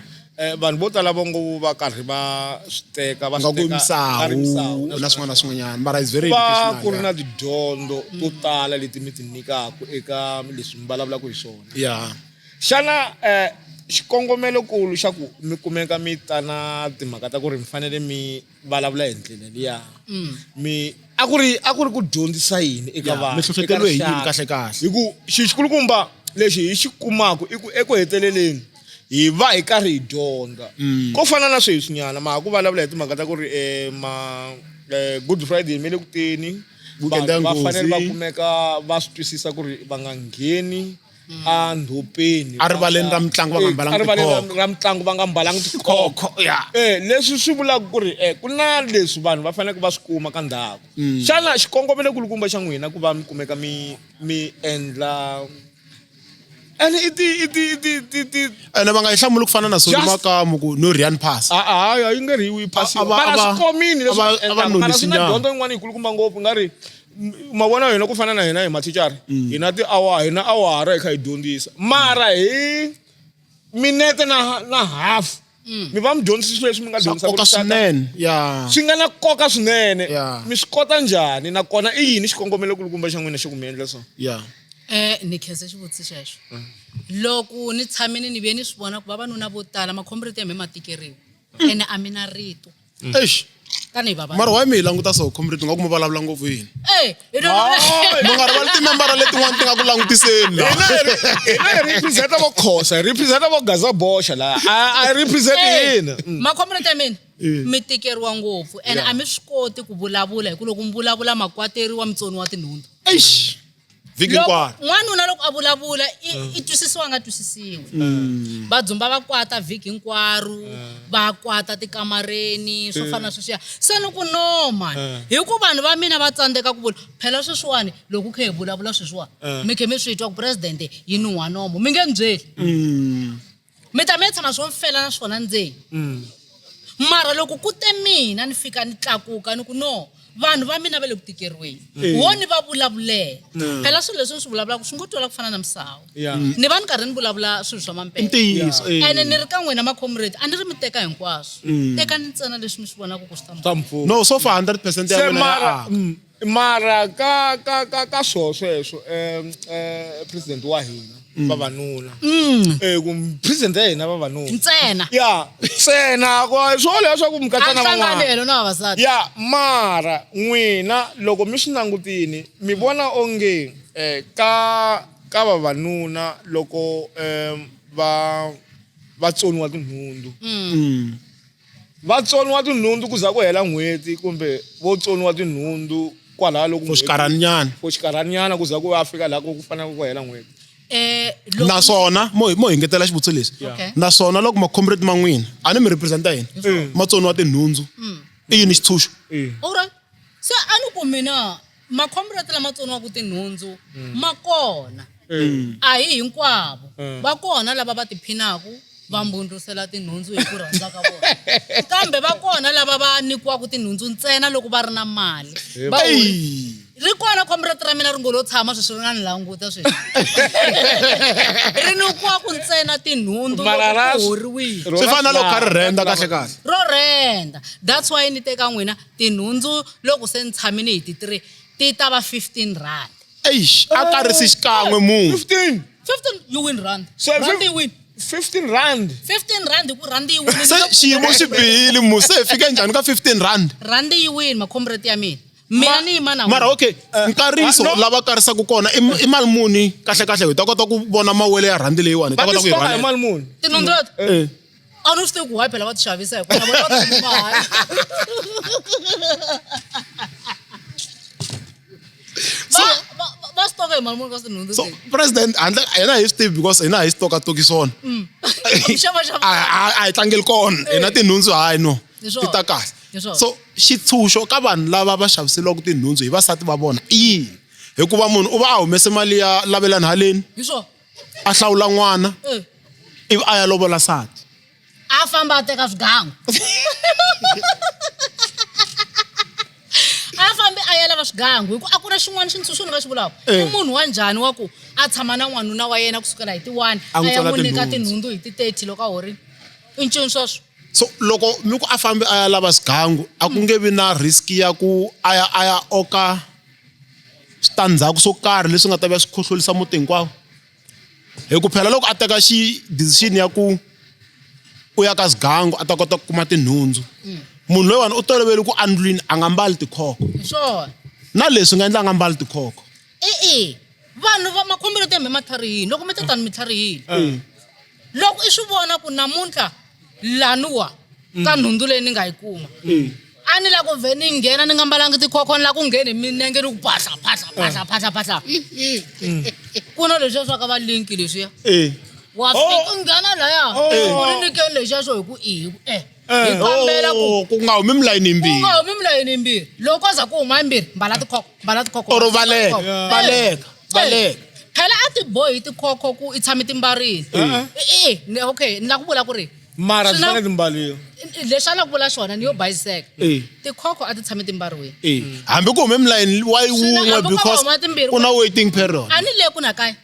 Vanhu vo tala vo ngo va karhi va swi teka va Nga swi ku teka va ri misawu misawu na swin'wana na swin'wanyana mara it's very va educational, ku ri na yeah. tidyondzo to tala leti mi ti nyikaka eka leswi mi vulavulaka hi swona. Yeah. Xana xikongomelokulu xa ku mi kumeka mi ta na timhaka ta ku ri mi fanele mi vulavula hi ndlela liya mi a ku ri a ku ri ku dyondzisa yini eka Yeah, vanhu mi hlohloteriwe hi eka yini rixaka? kahle kahle? Hi ku xilo xikulukumba lexi hi xi kumaka i ku eku heteleleni hi va hi karhi hi dyondza. Ko fana na sweswinyana ma ha ku vulavula hi timhaka ta ku ri ma Good Friday mi le ku teni, Weekend ya vanhu va fanele va nghozi. kumeka va swi twisisa ku ri va nga ngheni a ndzhopeni A rivaleni ra mitlangu va nga mbalanga A rivaleni tikhokho. ra mitlangu va nga mbalanga tikhokho. Khokho, yeah. Leswi swi vulaka ku ri ku na leswi vanhu va faneleke va swi kuma ka ndhaku. Xana xikongomelo kulukumba xa n'wina ku va mi kumeka mi mi endla ene i ti i ti i ti ti ti Ene va nga yi hlamuli ku fana na Soli Just Makamu ku no Rian pass. A a a yi nge ri yi phasiwa. A va- Mara a va- swi komile leswi a va- swi a va endlaka. Mara swi na nonisinyana. dyondzo yin'wana yikulukumba ngopfu nga ri ma vona hina ku fana na hina hi mathicara hi na tiawara hi na awara hi kha hi dyondzisa mara hi minete na na half mi va mi dyondzisa swilo leswi mi nga Swa dyondzisa ku nkoka rixaka. swinene ya swi nga na nkoka swinene Yeah. mi swi kota njhani nakona i yini xikongomelo kulukumba xa n'wina xa ku mi endla so ya Ni khensa xivutiso xexo. Loko ni tshamile ni ve ni swi vona ku vavanuna vo tala makhombereti ya me ma tikeriwa ene a mi na rito. Eish. Tanihi vavanuna. Mara why mi hi languta so comrade nga ku mi vulavula ngopfu yini? Eh, hi loko- Mi nga rivali timembara letin'wana ti nga ku langutiseni la. Hina hi represent-a vo Khosa, hi represent-a vo Gaza Boxa la. A hi represent Eh, hina. makhombereti ya mina mi tikeriwa ngopfu ene a mi swi koti ku vulavula hi ku loko mi vulavula makwateriwa mitsoni wa tinhundzu. Eish. Vhiki Loko hinkwaro. n'wanuna loko a vulavula i twisisiwa a nga twisisiwi. Va dzumba va kwata vhiki hinkwaro, va kwata tikamareni, swo fana na sweswiya. Se ni ku no man, hi ku vanhu va mina va tsandzeka ku vula. Phela sweswiwani loko kha hi vulavula sweswiwani, mi khe mi swi twa ku president yi nuha nomo, mi nge ni byeli. Mi ta mi ya tshama swo fela na swona ndzeni. Mara loko ku te mina ni fika ni tlakuka ni ku no, vanhu va mina va le ku tikeriweni. Wo ni va vulavulela. Phela swilo leswi ni swi vulavulaka swi ngo twala ku fana na misawu. Ni va ni karhi ni vulavula swilo swa mampela. Ntiyiso, Ene ni ri ka n'wina ma-comrade, a ni ri mi teka hinkwaswo. Tekani ntsena leswi mi swi vonaka ku swi ta mi Swi ta mi pfuna. No, so far 100% ya Se n'wina ya mara, aka. mara ka, ka, ka, ka swo sweswo, president wa hina, vavanuna. Ku president ya hina vavanuna. Ntsena. Ya, ntsena, ku swo leswaku mi katsa na A van'wana. hlanganelo na vavasati. Ya, mara n'wina loko mi swi langutini, mi vona onge ka, ka vavanuna loko va tsoniwa tinhundzu. Va tsoniwa tinhundzu ku za ku hela n'hweti kumbe vo tsoniwa tinhundzu kwalaho loko For xinkarhanyana. For xinkarhanyana ku za ku va fika laha ku faneleke ku hela n'hweti. Naswona mo hi ngetela xivutiso lexi. Okay. Naswona loko macomrade ma n'wina a ni mi representa yini ma tsoniwa tinhundzu i yini xitshunxo? Alright, se a ni ku mina macomrade lama tsoniwaka tinhundzu ma kona, a hi hinkwavo. Va kona lava va tiphinaku va mbundzusela tinhundzu hi ku rhandza ka vona, kambe va kona lava va nyikiwaka tinhundzu ntsena loko va ri na mali. Va Eyi. Ri kona comrade ra mina ri ngo lo tshama sweswi ri nga ni languta sweswi, ri nyikiwaku ntsena tinhundzu Mara loko ku horiwile. Swi fana na loko kha ri renda kahle kahle. Ro renda. That's why ni teka n'wina tinhundzu loko se ni tshamini hi ti-3 ti ta va 15 rand. Eish, a karisi xikan'we munhu. 15. 15 you win rand. So Rand yi win. 15 rand. 15 rand hi ku rand yi win. Se xiyimo xi bihile mu se hi fike njhani ka 15 rand? Rand yi win macomrade ya mina. Mina ni yima na Mara n'wina. okay, nkariso no. lava karisaka kona i mali muni kahle kahle hi ta kota ku vona mawele ya rhandi leyiwani hi ta Va kota ku yi ti stoka hi rhwalela. mali muni? Tinhundzu leti a ni swi tivi ku why phela va ti xavisa hi kona vona va ti kuma mahala. Va stoka hi mali muni ka tinhundzu So leti? president handle hina hi swi tivi because hina hi stokatoki swona. Xava xava. A hi tlangeli kona hina tinhundzu, hayi no, Hi swona. ti ta kahle. Hi swona. So xitshunxo ka vanhu lava va xaviseliwaka tinhundzu hi vasati va vona i yini? Hikuva munhu u va a humese mali ya lavelani haleni, Hi swona. a hlawula n'wana, ivi a ya lovola sati. A famba a teka swigangu. A fambi a ya lava swigangu hi ku a ku na xin'wana xintshunxo ni nga xi vulaka. I munhu wa njhani wa ku a tshama na n'wanuna wa yena kusukela hi ti-1 A a n'wi ya tswela n'wi nyika tinhundzu. tinhundzu hi ti-30 loko a horile? I ncini sweswo? So loko mi ku a fambi a ya lava swigangu, a ku nge vi na risk ya ku a ya oka switandzhaku swo karhi leswi nga ta vuya swi khohlolisa muti hinkwawo? Hi ku phela loko a teka xi decision ya ku u ya ka swigangu a ta kota ku kuma tinhundzu, munhu loyiwani u tolovele ku endlwini a nga mbali tikhokho. Hi swona. Na leswi nga endla a nga mbali tikhokho. E-e, vanhu va makhomelo te mi ma tlharihile loko mi te tani mi tlharihile. Loko i swi vona ku namuntlha laniwa ka nhundzu leyi ni nga yi kuma, a ni la ku vhe ni nghena ni nga mbalangi tikhokho, ni la ku ngheni hi minenge ni ku phahla phahla phahla phahla phahla. Ku na leswiya swa ka va linki leswiya. Wa fika u nghena laya, u ni nyikeni lexiya xo hi ku i hi ku e hi kambela ku Oh, ku nga humi milayini ku yimbirhi. nga humi milayini yimbirhi. Loko ko za ku huma yimbirhi, mbala tikhokho, mbala tikhokho. Or baleka, baleka, baleka. Phela a ti bohi tikhokho ku i tshame timbarile. E okay, ni la ku vula ku ri Mara swi ti na- fanele timbaliwa. Lexi a la ku vula xona ni yo bayiseka. Tikhokho a ti tshame timbariwini. Hambi ku hume milayini wa Swi na- wun'we hambi ko va because huma timbirhi ku na waiting period. A ni le ku na kaya.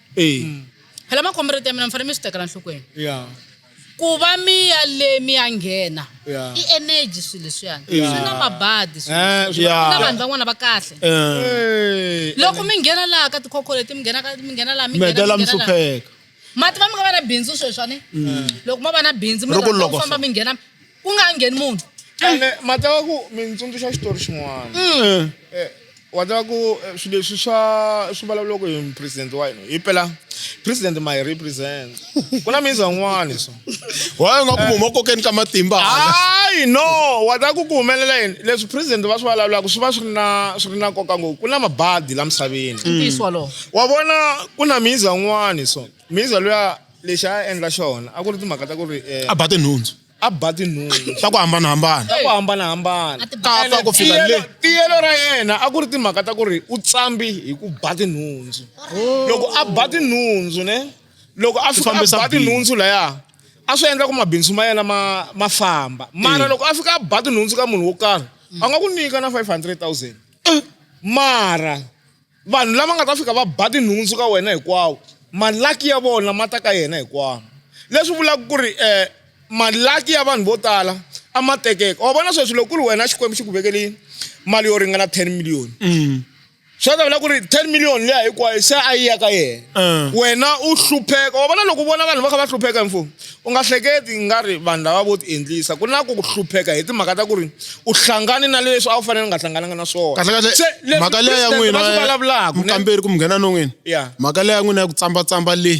Phela macomrade ya mina mi fanele mi swi tekela nhlokweni. Ku va mi ya le mi ya nghena i energy swilo leswiyani. Swi na mabadi swilo. Ku na vanhu van'wana va kahle. Loko mi nghena laha ka tikhokho leti mi nghena ka mi nghena laha mi Mi nghena hetelela mi mi nghena laha. hlupheka. Mati va mi nga va na bindzu sweswi ani. Loko mo va na bindzu mi Ri ku rhandza ku loko famba so. mi nghena ku nga ha ngheni munhu. Ene ma tiva ku mi ni tsundzuxa xitori xin'wana. Wa tiva ku swilo leswi swa swi vulavuriwaka hi president wa hina, hi phela president ma hi represent. Ku na miza yin'wani so. Why u nga ku huma kokeni ka matimba hala? Hayi no, wa tiva ku ku humelela yini? Leswi president va swi vulavulaka swi va swi ri na nkoka ngopfu. Ku na mabadi la misaveni. Ntiyiso wolowo. Wa vona ku na miza yin'wani so. Miza luya lexi a endla xona a ku ri timhaka ta ku ri A ba tinhundzu. A ba tinhundzu. Ta ku hambanahambana. Ta ku hambanahambana. A ti Kapa ku fika le. Tiyelo ra yena a ku ri timhaka ta ku ri u tsambi hi ku ba tinhundzu. Loko a ba tinhundzu ne, loko a fika a fambisa ba bindzu. tinhundzu laya, a swi endla ku mabindzu ma yena ma famba. Mara loko a fika a ba tinhundzu ka munhu wo karhi, a nga ku nyika na 500,000. Mara vanhu lava nga ta fika va ba tinhundzu ka wena hinkwawo, malaki ya vona ma ta ka yena hinkwawo. Leswi vulaka ku ri malaki ya vanhu vo tala a ma tekeka. Wa vona sweswi loko ku ri wena Xikwembu xi ku vekele mali yo ringana 10 million. Swi ta vula ku ri 10 million liya hinkwayo se a yi ya ka yena. Wena u hlupheka. Wa vona loko u vona vanhu va kha va hlupheka mfumo, u nga hleketi nga ri vanhu lava vo ti endlisa. Ku na ku hlupheka hi timhaka ta ku ri u hlangane na leswi a wu fanele u nga hlangananga na swona. Kahle kahle Se leswi mhaka leya ya president n'wina va swi vulavulaka, ne? mukamberi ku munghena no n'wina. Mhaka leya ya n'wina ya ku tsambatsamba le.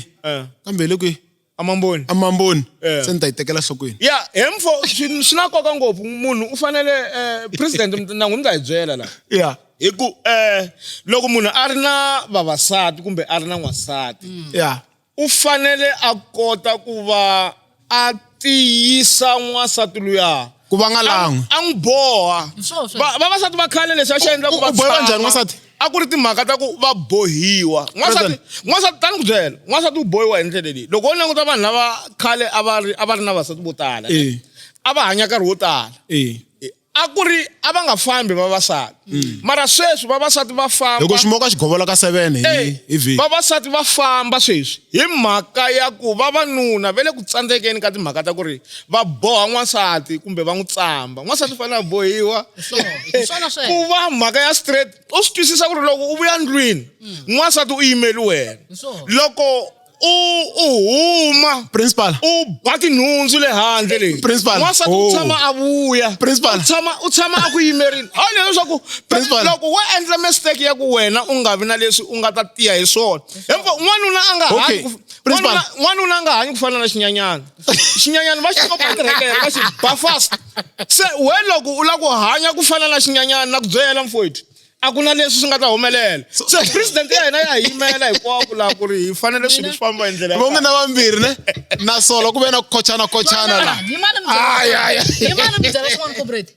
Kambe hi le kwihi? Amamboni. Amamboni. Se ni ta yi tekela nhlokweni. Ya, he mfo, swi na nkoka ngopfu. Munhu u fanele president na n'wina mi ta hi byela la. Hi ku loko munhu a ri na vavasati kumbe a ri na n'wansati. U fanele a kota ku va a tiyisa n'wansati luya ku va nga lan'wi a n'wi boha Hi swona sweswo. Vavasati va khale leswi a xi endla ku U- va u bohiwa tshama, njhani n'wansati? a ku ri timhaka ta ku va bohiwa n'wansati n'wansati tani ku byela n'wansati u bohiwa hi ndlela leyi loko wo languta vanhu lava khale a va ri a va ri na vasati vo tala Eh. a va hanya nkarhi wo tala Eh. A ku ri a va nga fambi vavasati mara sweswi vavasati va famba Loko ximoka xi govola ka 7 hi hi vhiki. Vavasati va famba sweswi hi mhaka ya ku vavanuna va le ku tsandzekeni ka timhaka ta ku ri va boha n'wansati kumbe va n'wi tsamba n'wansati u fanele a bohiwa Hi swona sweswo. ku va mhaka ya straight u swi twisisa ku ri loko u vuya ndlwini n'wansati u yimeli wena Hi swona. loko u u huma Principal. u ba tinhundzu le handle leyi Principal. n'wansati u Oh. tshama a vuya Principal. u tshama a ku yimerile hayi leswi swa ku Principal. loko wo endla mistake ya ku wena u nga vi na leswi u nga ta tiya hi swona hikuva n'wanuna a nga Okay. hanyi ku Principal. n'wanuna a nga hanyi ku fana na xinyanyana xinyanyana va xi kopa tirhekele va xi ba fast se we loko u lava ku hanya ku fana na xinyanyana na ku byela mfowethu a ku na leswi swi nga ta humelela se president ya hina ya hi yimela hinkwako laha ku ri hi fanele swilo swi famba hi ndlela ya Vo n'wina vambirhi ne na solo ku ve na ku khochana khochana la. Hi mani mi Ay, ay, ay. hi mani mi byela swin'wana comrade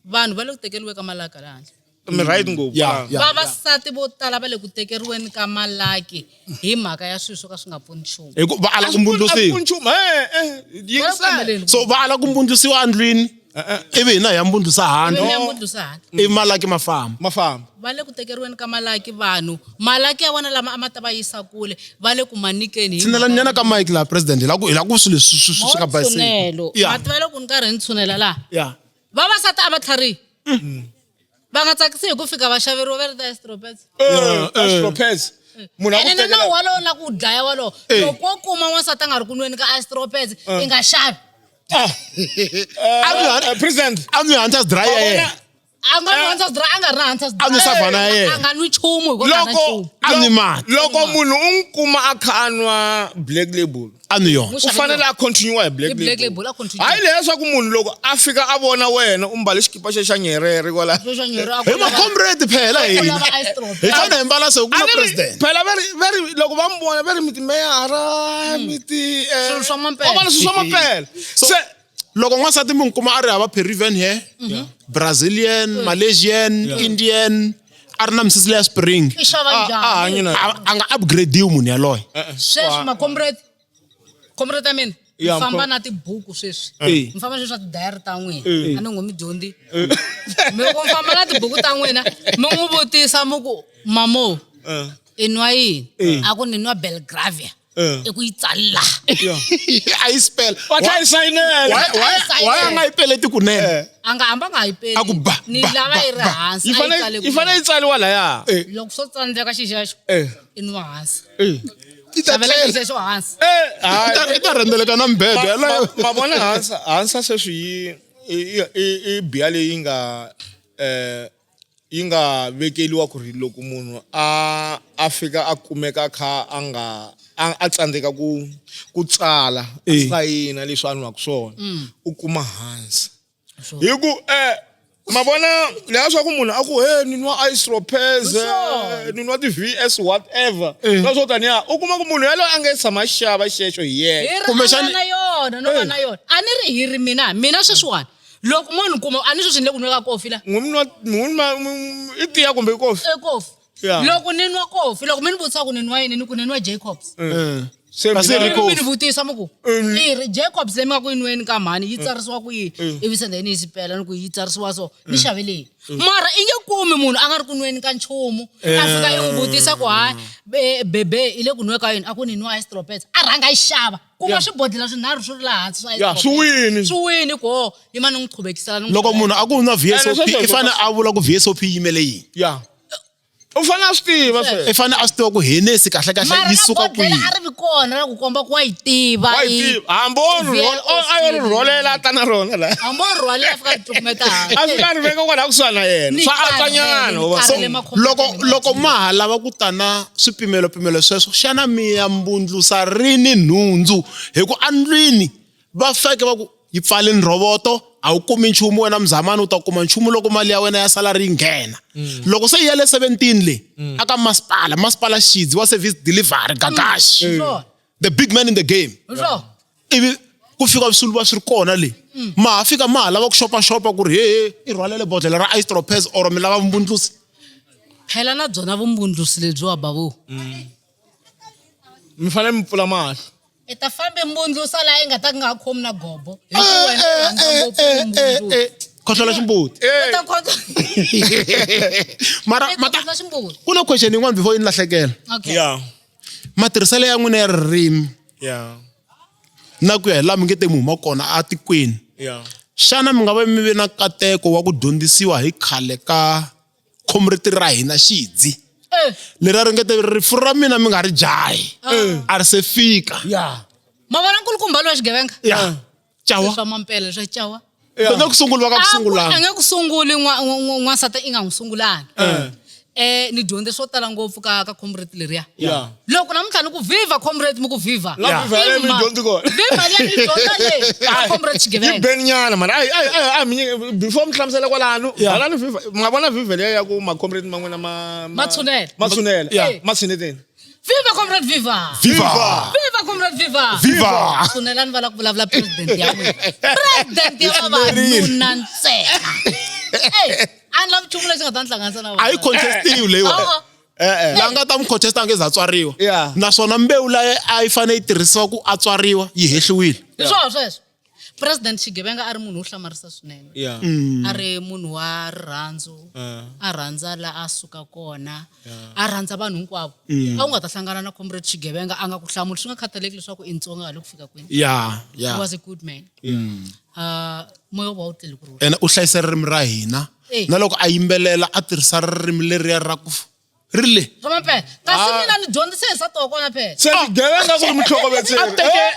vanhu va le ku tekeriwe ka malaka laha handle mi right ngopfu Yeah, yeah. Vavasati vo tala va le ku tekeriweni ka malaki hi mhaka ya swilo swo ka swi nga pfuni nchumu Hi ku va ala ku A mbundlusiwa. swi nchumu eh eh yingisela. Pfumeleli. So va ala ku mbundlusiwa endlwini ivi hina hi ya mbundlusa handle. Ivi mi ya mbundlusa handle. Ivi malaki ma famba. Ma famba. Va le ku tekeriweni ka malaki vanhu malaki ya vona lama a ma ta va yisa kule va le ku ma nyikeni hi Tshinela nyana ka mic laha president hi la ku hi la ku swilo leswi swi swi nga baseki. Ntshunelo. Yeah. Ma tiva loko ni karhi ni tshunela laha Yeah. vavasati a va tlharihi va nga tsakisi hi ku fika va xaveriwa va ri ta estropets Eh, Astropez. Munhu a ku ene na tekela nawu walowo na ku dlaya walowo Eh. loko wo kuma n'wansati a nga ri ku nweni ka istropets i nga xavi Ah. Eh, president A nwi hunters dry ya yena. A nga nwi hunters dry a nga ri na hunters A nwi savannah ya yena. A nga nwi nchumu hi ku a nga na loko nchumu A nwi mati. loko munhu u n'wi kuma a kha a nwa black label A nwi yona. N'wi u xavele fanele yona. a continue hi black Hi Black label Label, a continue. hayi leswaku munhu loko a fika a vona wena u mbale xikipa xe xa nyerere kwala Xo xa nyerere, a ku Hi lava- ma-comrade phela a ku hina. lava ice drop. Hi fanele hi mbala se ku A na ni ri- president. phela va ri va ri loko va mi vona va ri mi timeyara mi ti eh, Swilo swa mampela. va vona swilo swa mampela So se loko n'wansati mi n'wi kuma a ri hava Peruvian hair, Brazilian, Malaysian, Indian, a ri na misisi leya spring. I xava a hanyi njhani na A nga upgrade-iwi munhu yaloye. sweswi ma-comrade comrade ya mina mi Yeah, famba mko- na tibuku sweswi Eh. mi famba sweswi swa tidayari ta n'wina a ni ngo mi dyondzi mi loko mi famba na tibuku ta n'wina mi n'wi vutisa mi ku mamo i nwa yini a ku ni nwa belgravia i ku yi tsalela A yi spell. va tlha yi sayinela Why a nga yi peleti kunene? A nga hamba nga yi peli A ku ba, ni ba, lava ba, yi ri ba. hansi yi a yi fanele tsale yi fanele yi tsariwa laya loko swo tsandzeka xixexo Eh. i nwa hansi Eh. Yi ta xavela tlela. xixexo hansi Eh, Yi hayi. ta- yi ta rhendzeleka na mibedo yaloyo. Ma vona hansa hansa sweswi yi i biya leyi nga eh yi nga vekeliwa ku ri loko munhu a a fika a kumeka a kha a nga a tsandzeka ku tsala a Eh. sayina leswi a nwaka swona u kuma hansi Sure. hi ku eh ma vona leswaku munhu a ku he ni nwa istropez Sure. ni nwa ti-vs whatever Eh. na swo taniya u kuma ku munhu yaloye a nge tshama a xava xexo hi yena hi ri Kumbexani- a nga na yona no va na yona a ni ri hi ri mina mina sweswiwani loko mo ni kuma a ni sweswi ni le ku nweka kofi la i tiya kumbe i kofi e kofi Yeah. loko ni nwa kofi loko mi ni vutisa ku ni nwa yini ni ku ni nwa jacobs Se Kasi mina- ri mi kofi. ni vutisa mi ku i ri jacobs leyi mi nga ku yi nweni ka mhani yi tsarisiwa ku yini ivi se then yi sipela ni ku yi tsarisiwa so ni xave leyi mara i nge kumi munhu a nga ri ku nweni ka nchumu a fika i n'wi vutisa ku hayi bebe i le ku nwe ka yini a ku ni nwa istropet a rhanga yi xava kuma swibodhlela swinharhu swi ri laha hansi swa Ya, swi wini. swi wini ku ho yi ma ni n'wi qhubekisela ni n'wi Loko munhu a ku u nwa VSOP Ene sweswo i fanele a vula ku VSOP yi yimele yini. ya u fanele a swi tiva sweswo I fanele a swi tiva ku Hennessy kahle kahle mara yi na suka bodhlela kwihi. a ri vi kona ra ku komba ku wa yi tiva wa yi tiva hambi o a yo ri rholela a ta na rona la hambi o rhwalela a fika a ri cukumeta hansi a fika a ri veka kwalaha kusuhani na yena Ni swa karhele, antswanyana ni wa vona. karhele makhombo Loko ya mina. loko ma ha lava ku ta na swipimelo-pimelo sweswo xana mi ya mbundlusa rini nhundzu hi ku andlwini va feke va ku yi pfaleni rhovoto a wu kumi nchumu wena mzamani u ta kuma nchumu loko mali ya wena ya salary yi nghena loko se yi ya le 17 le aka masipala masipala xidzi wa service delivery gagash Sure. the big man in the game Sure. ivi ku fika swiluva swi ri kona le ma ha fika ma ha lava ku xopaxopa ku ri hehe i rhwalele bodlhela ra ice tropez or mi lava vumbundlusi Phela na byona vumbundlusi lebyiwa babu. Mi fanele mi pfula mahlo. I ta fambe mbundlusa laha i nga ta nga ha khomi na gobo. Hi ku wena u rhandza ngopfu vumbundlusi. khohlola ximbuti U ta khotla mara i ta mata khotla ximbuti. ku na question yin'wana before yi ni lahlekela Okay. Yeah. matirhiselo ya n'wina ya ririmi Yeah. na ku ya hi laha mi nge te mi huma kona atikweni Yeah. xana mi nga va mi ve na nkateko wa ku dyondzisiwa hi khale ka khomriti ra hina xidzi Eh, leri a ringete rifu ra mina mi nga ri jahi a ri se fika Yeah. ma vona nkulukumba lowa xigevenga ya cawa swa mampela swa cawa va nge ku sunguli va ka ku A sungulanga nge ku sunguli n'wansati i nga n'wi sungulanga eh ni dyondze swo tala ngopfu ka ka comrade leriya Yeah. loko namuntlha ni ku viva comrade mi ku viva La viva leyi mi dyondzi kona. viva leyi mi dyondza leyi ka comrade Yi xigevenga beni nyana mani ai ai ai ai mi before mi hlamusela kwalano Yeah. valani viva mi nga vona viva leya ya ku ma-comrade man'wina ma Ma tshunela. ma tshunela Yeah. ma tshuneteni viva comrade viva viva viva comrade viva viva tshunelani va lava ku vulavula president ya n'wina president ya vavanuna ntsena Ey, a ni lavi nchumu lexi nga ta ni hlanganisa na a yi contestiwi leyiwani Oh, Eh, la nga ta mi contesta a nge za tswariwa Yeah. naswona mbewu leyi a yi fanele yi tirhisiwa ku a tswariwa yi hehliwile hi swona sweswo president xigevenga a ri munhu wo hlamarisa swinene yeah a ri munhu wa rirhandzu a rhandza la a suka kona a rhandza vanhu hinkwavo a wu nga ta hlangana na comrade xigevenga a nga ku hlamuli swi nga khathaleki leswaku i ntsonga ha le ku fika kwini ya he ya was a good man moya wu va wu tlele ku rhula ene u hlayisa ririmi ra hina Eh. na loko a yimbelela a tirhisa ririmi leriya ra ku ri le swa mampela kasi mina ni dyondzise hi nsati wa kona phela se xigevenga ku ri mutlhokovetseri A teke-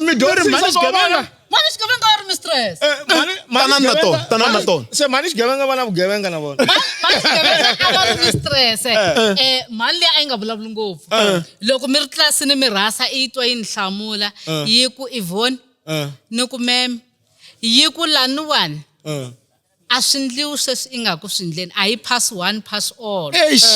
mi Ri mhani dyondzisa xigevenga. mani xigevenga a ri mistress Tanani na tona, tanani na tona. se mhani xigevenga va na vugevenga na vona mani xigevenga a va ri mistress mhani leyi a yi nga vulavuli ngopfu loko mi ri tlilasini mi rhasa i yi twa yi ni hlamula yi ku ivoni ni ku meme yi ku laniwani a swi ndliwi sweswi i nga ku swi ndleni a yi pass one pass all Eish.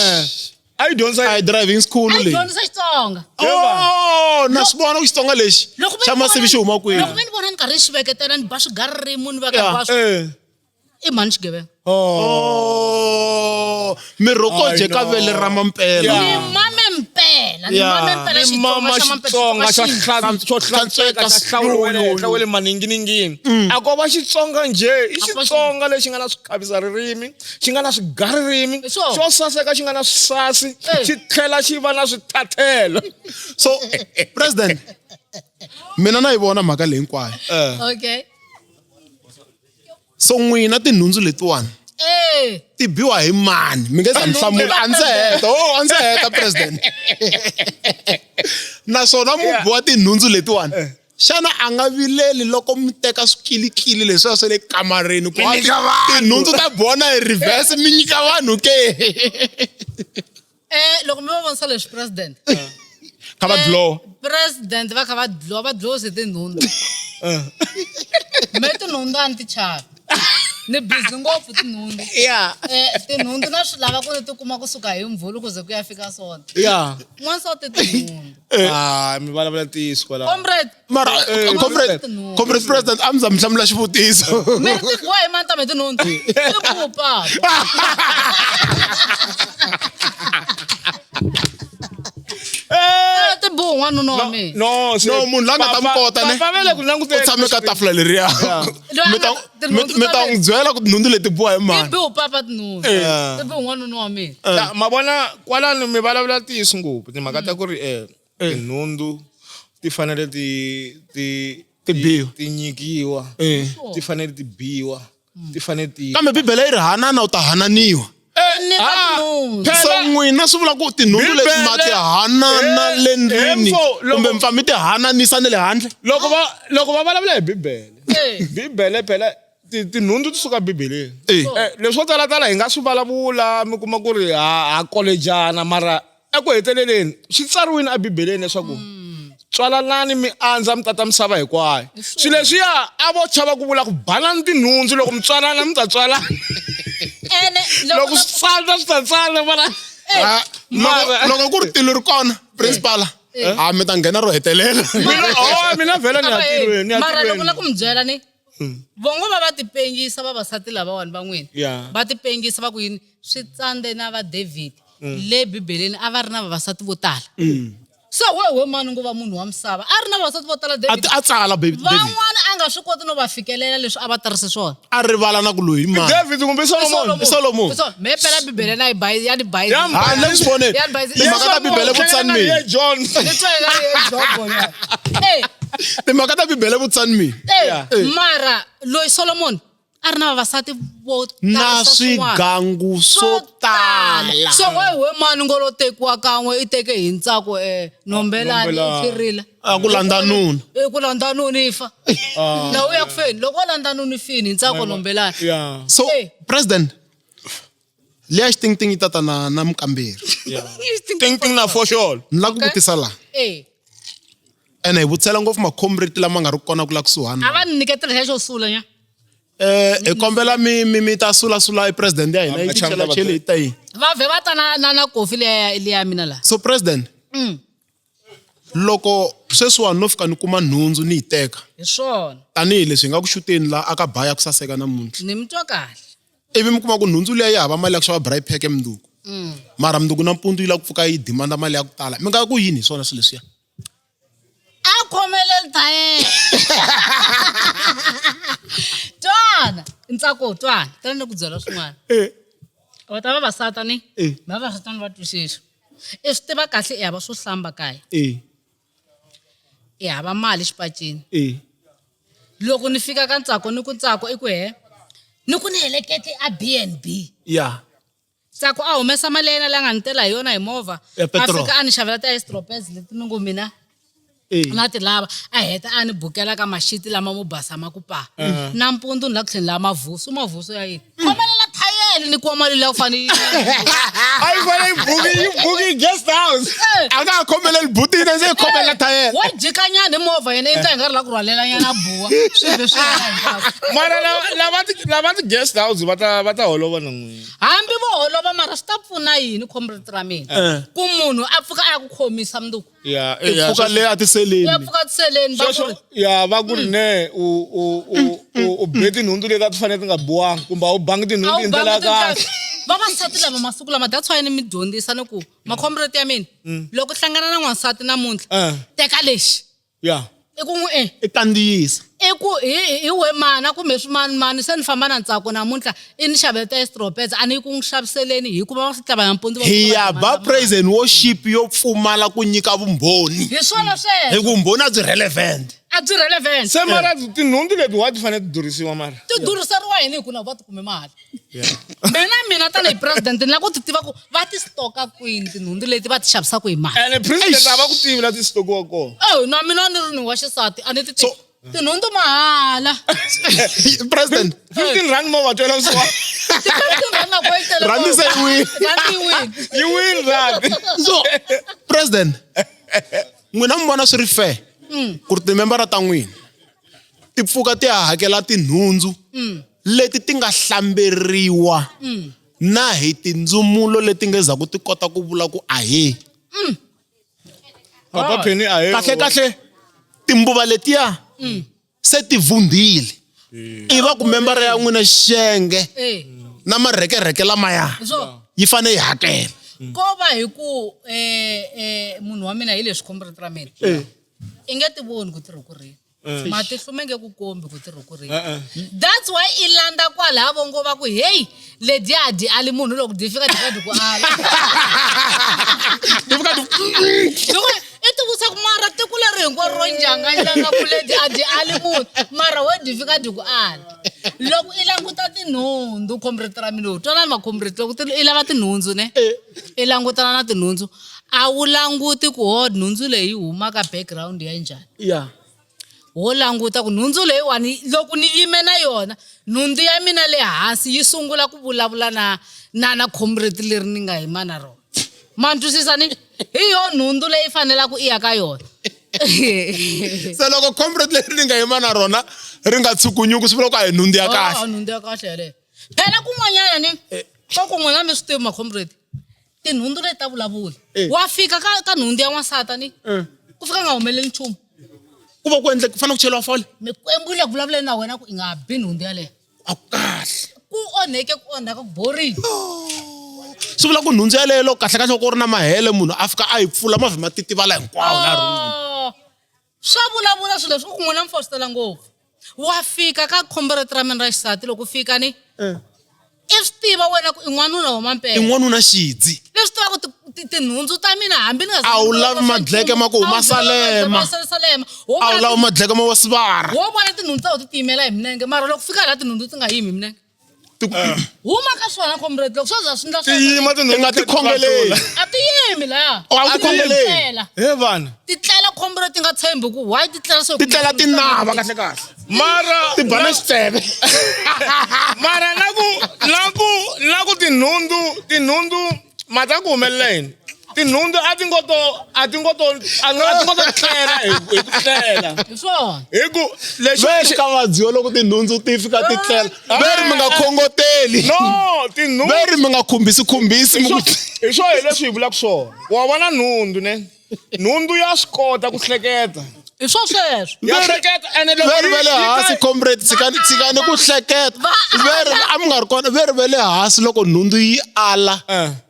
a yi dyondzisa a yi driving school a yi leyi dyondzisa xitsonga oh na swi vona ku xitsonga lexi loko xa masivi xi huma kwini loko mi ni vona ni karhi ni xi veketela ni ba swigaririmu ni veka Yeah. hinkwaswo Eh. i mhani xigevenga oh mirhokoje I ka know. vele ra mampela Yeah. ni mame mpela ni Yeah. mame mpela Ni mama xitsonga xa mampela xitsonga xa xitsonga xo hlantsweka xa hlawuriwa henhla wa le maninginingini a ko va xitsonga njhe i A ko va xitsonga lexi nga na swikhavisa ririmi xi nga na swigaririmi Hi swona. xo saseka xi nga na swisasi Eh. xi tlhela xi va na swithathelo so president mina na yi vona mhaka leyi hinkwayo okay so n'wina tinhundzu letiwani eh ti biwa hi mani mi nge za mi hlamula a ndzi heta oh a ndzi heta president naswona mubi wa tinhundzu letiwani xana a nga vileli loko mi teka swikilikili leswiya swa le kamareni ku Mi nyika vanhu. tinhundzu ta biwa na hi reverse mi nyika vanhu ke eh loko mi va vonisa leswi president kha va dlowa president va kha va dlowa va dlowise tinhundzu me tinhundzu a ni ti chavi ni busy ngopfu tinhundzu ya eh tinhundzu na swi lava ku ni tikuma kusuka hi mvhulu ku ze ku ya fika sonto ya n'wansati tinhundzu ah mi vulavula ntiyiso kwalaho comrade mara comrade tinhundzu. comrade president a mi za mi hlamula xivutiso mi ri ti boha hi mani tame tinhundzu i ku papa ti boha n'wanuna wa mina no se- No, munhu la nga ta mi Papa- kota ne? papa va le ku languteni u tshame ka tafula leriya Loyi a mi ta nga- tinhundzu mi ta ta n'wi byela ku tinhundzu leti biwa hi ti mani biwa papa tinhundzu Eh. ti biwa n'wanuna wa mina Ya, ma vona kwalano mi vulavula ntiyiso ngopfu timhaka ta ku ri tinhundzu ti fanele ti ti Ti biwa. ti nyikiwa Eh. ti fanele ti biwa ti fanele ti kambe bibele yi ri hanana u ta hananiwa nyika ah, tinhundzu so n'wina swi vula ku tinhundzu leti ma ti hanana Eh, le ndlwini eh, mfo, loko- kumbe mi pfa mi ti hananisa ni le handle loko va loko va vulavula hi bibele Eh. bibele phela tinhundzu ti suka bibeleni Eh. Eh, leswo talatala hi nga swi vulavula mi kuma ku ri ha ha kolejana mara eku heteleleni swi tsariwile ebibeleni leswaku Tswalanani mi andza mi tata misava hinkwayo. Swilo leswiya a vo chava ku vula ku banani tinhundzu loko mi tswalana mi ta tswalana. Ene Loko swi tsandza swi ta tsandza mara Ah, loko loko ku ri tilo ri kona principal a mi ta nghena ro hetelela. Mina oh mina vhela ni ya tirhweni ni ya mara loko tirhweni. la ku mi byela ni vongo va va tipengisa vavasati lavawani va n'wina Yeah. va tipengisa va ku yini swi tsandze na va David le bibeleni a va ri na vavasati vo tala se we we mani ngo va munhu wa misava a ri na vavasati vo tala A David a tsala baby David. van'wana a nga swi koti no va fikelela leswi a va tarise swona A rivala na ku loyi i mani. David kumbe Solomon. I Solomon. So, me phela bibele na yi bayi ya ni bayi Ya Ha ni le ku swi voneni. Ya ni bayi Timhaka ta Bibele vutisani mina. Ye John. ni twa nga ri ye Jobo ya. Eh, Timhaka ta Bibele vutisani mina. eh, Yeah. mara loyi Solomon a ri na vavasati vo Na tarisa swin'wana. swigangu swo tala. So we we mani ngo lo tekiwa kan'we i teke hi ntsako nombelani Nombelani. i firile. A ku landza nuna. I ku landza nuna i fa. Na u ya ku feni loko wo landza nuna i fini hi ntsako nombelani. Yeah. So Eh. president liya xitingting yi tata na na mukamberi. Ting ting na for sure. Ni lava ku vutisa la. Eh. Ene hi vutisela ngopfu makhomreti lama nga ri kona ku la kusuhani. A va ni nyiketela xa xo sula nya. Eh hi kombela mi mi mi ta sula sula i president ya hina yi Ah, ti chela cheli hi ta yi. Va vhe va ta na na na kofi liya liya mina la. So president loko sweswiwani no fika ni kuma nhundzu ni yi teka Hi swona. tanihileswi hi nga ku xuteni la aka baya ku saseka namuntlha Ni mi twa kahle. ivi mi kuma ku nhundzu liya yi hava mali ya ku xava braai pack mundzuku mara mundzuku nampundzu yi lava ku pfuka yi demanda mali ya ku tala mi nga ku yini hi swona swilo leswiya A khomeleli ta yena. Twana, ntsako twana, tana ni ku byela swin'wana. Va ta vavasati ni? Vavasati ni va twisisa. I swi tiva kahle i hava swo hlamba kaya. I hava mali xipacini. Loko ni fika ka ntsako ni ku ntsako i ku he ni ku ni helekete a B&B. Ya. Ntsako a humesa mali ya yena leyi a nga ni tela hi yona hi movha. Ya A petrol. fika a ni xavela ti-ice droppers leti ni ngo mina na ti lava a heta a ni bukela ka maxiti lama mo basa ma ku pa. Nampundzu ni la ku tlhela la mavuso, mavuso ya yini? Khomelela thayele ni kuma mali leyi a ku fanele A yi fanele yi buki yi buki guest house. A nga ha khomeleli butini se yi khomelela thayele. Wo jikanyana hi movha yena i ta hi nga ri la ku rhwalelanyana buwa swi vhe swi hela hinkwaswo. Mara lava ti lava ti guest house va ta va ta holova na n'wina. Hambi vo holova mara swi ta pfuna yini comrade ra mina? Ku munhu a pfuka a ya ku khomisa mundzuku. Yeah, I pfuka le a tiseleni. Ya pfuka tiseleni va ku Sweswo ri ya va ku ri ne u u u u u be tinhundzu leti a ti fanele ti nga biwangi kumbe a wu bangi a tinhundzu wu hi ndlela ya bangi tinhla- kahle. Vavasati lava masiku lama that's why ni mi dyondzisa ni ku makhomreti ya mina loko hlangana na n'wansati namuntlha teka lexi Yeah. i ku n'wi e I kandziyisa. I ku hi hi we mana kumbe swimani mani se ni famba na ntsako namuntlha i ni xavela ti-stropets a ni yi ku n'wi xaviseleni hikuva va swi tlava nampundzu va Hi pfuka ya va ba mani. praise and worship yo pfumala ku nyika vumbhoni. Hi swona sweswo. Hi ku vumbhoni a byi relevant. A byi relevant. Se mara tinhundzu leti wa ti fanele ti durhisiwa mara. Ti durhiseriwa yini hi ku na va ti kume mali. Mina mina tanihi president ni lava ku ti tiva ku va ti stoka kwini tinhundzu leti va ti xavisaka hi mali. Ene president a va ku tivi la ti stokiwa kona. Oh, na mina ni ri ni wa xisati a ni ti tivi. Tinhundzu mahala. President. 15 rand mo va twela vusiwana. Ti 15 rand na ko yi tele Rand se yi wile. Rand yi wile. Yi wile rand. So president n'wina mi vona swi ri fair ku ri timembara ta n'wina ti pfuka ti ya hakela tinhundzu leti ti nga hlamberiwa na hi tindzumulo leti nge zaku ti kota ku vula ku ahee. Papa Penny ahee. Kahle kahle timbuva letiya se ti vundhile. I va ku membara ya n'wina xenge na marekereke lamaya yi fane yi hakela. Ko va hi ku munhu wa mina hi leswi khombo ra mina. I nge ti voni ku tirha ku rini. Matihlo ma nge ku kombi ku tirha ku rini. That's why i landza kwalaya vo ngo va ku hey lediya dyi ali munhu loko dyi fika dyi fika dyi ku ala. Dyi fika dyi Loko i ti vutisa ku mara tiko leri hinkwaro ro njhanganjhanga ku ledi a dyi ali munhu mara we dyi fika dyi ku ala. Loko i languta tinhundzu comrade ra mina twanani macomrade loko i lava tinhundzu ne i langutana na tinhundzu a wu languti ku ho nhundzu leyi huma ka background ya njhani. Wo languta ku nhundzu leyiwani loko ni yime na yona nhundzu ya mina le hansi yi sungula ku vulavula na na na comrade leri ni nga yima na rona. Ma ni twisisa ni? Hi yo nhundzu leyi fanelaka i ya ka yona. Se loko comrade leri ni nga yima na rona ri nga tshukunyuki swi vula ku a hi nhundzu ya kahle. Ah, nhundzu ya kahle yaleyo. Phela kun'wanyana ni ka kun'wana mi swi tivi ma-comrade tinhundzu leti ta vulavula. Wa fika ka nhundzu ya n'wansati ni ku fika nga humeleli nchumu. Ku va ku endle ku fanele ku cheriwa fole. Mikwembu yi le ku vulavuleni na wena ku i nga bi nhundzu yaleyo. A ku kahle. Ku onheke ku onhaka ku borile. Swi vula ku nhundzu yaleyo loko kahle kahle ku ri na mahele munhu a fika a yi pfula mavhi ma titivala hinkwawo la rhumini. Oh, swa vulavula swilo leswi ku n'wina mi fositela ngopfu. Wa fika ka khombo ra mina ra xisati loko u fika ni i swi tiva wena ku i n'wanuna wa mampela. I n'wanuna xidzi. Leswi tivaka ku tinhundzu ta mina hambi ni nga A wu lavi madleke ma ku huma Salema. Salema. A wu lavi madleke ma wa sivara. Wo vona tinhundzu ta wena ti tiyimela hi minenge mara loko fika laha tinhundzu ti nga yimi hi minenge. Huma ka swona comrade loko swo za swi ndla Ti yima I nga ti khongeleli. A ti yimi laya. A wu ti khongeleli. He vana. Ti tlela comrade ti nga tshembi ku why ti tlela so. Ti tlela ti nava kahle kahle. Mara ti ba na xitseve. Mara na ku na ku na ku tinhundzu tinhundzu ma ta ku humelela yini? Tinhundzu a ti ngo to a ti ngo to a ti ngo to tlela hi ku tlela. Hi swona. Hi ku lexi Veri ka vadziwa loko tinhundzu ti fika ti tlela. Veri mi nga khongoteli. No, tinhundzu. Veri mi nga khumbisi khumbisi mi ku Hi swona hi leswi hi vulaka swona. Wa vona nhundzu ne? Nhundzu ya swi kota ku hleketa. Hi swo sweswo. Ya hleketa ene loko Veri va le hansi comrade tshikani tshikani ku hleketa. Veri a mi nga ri kona veri va le hansi loko nhundzu yi ala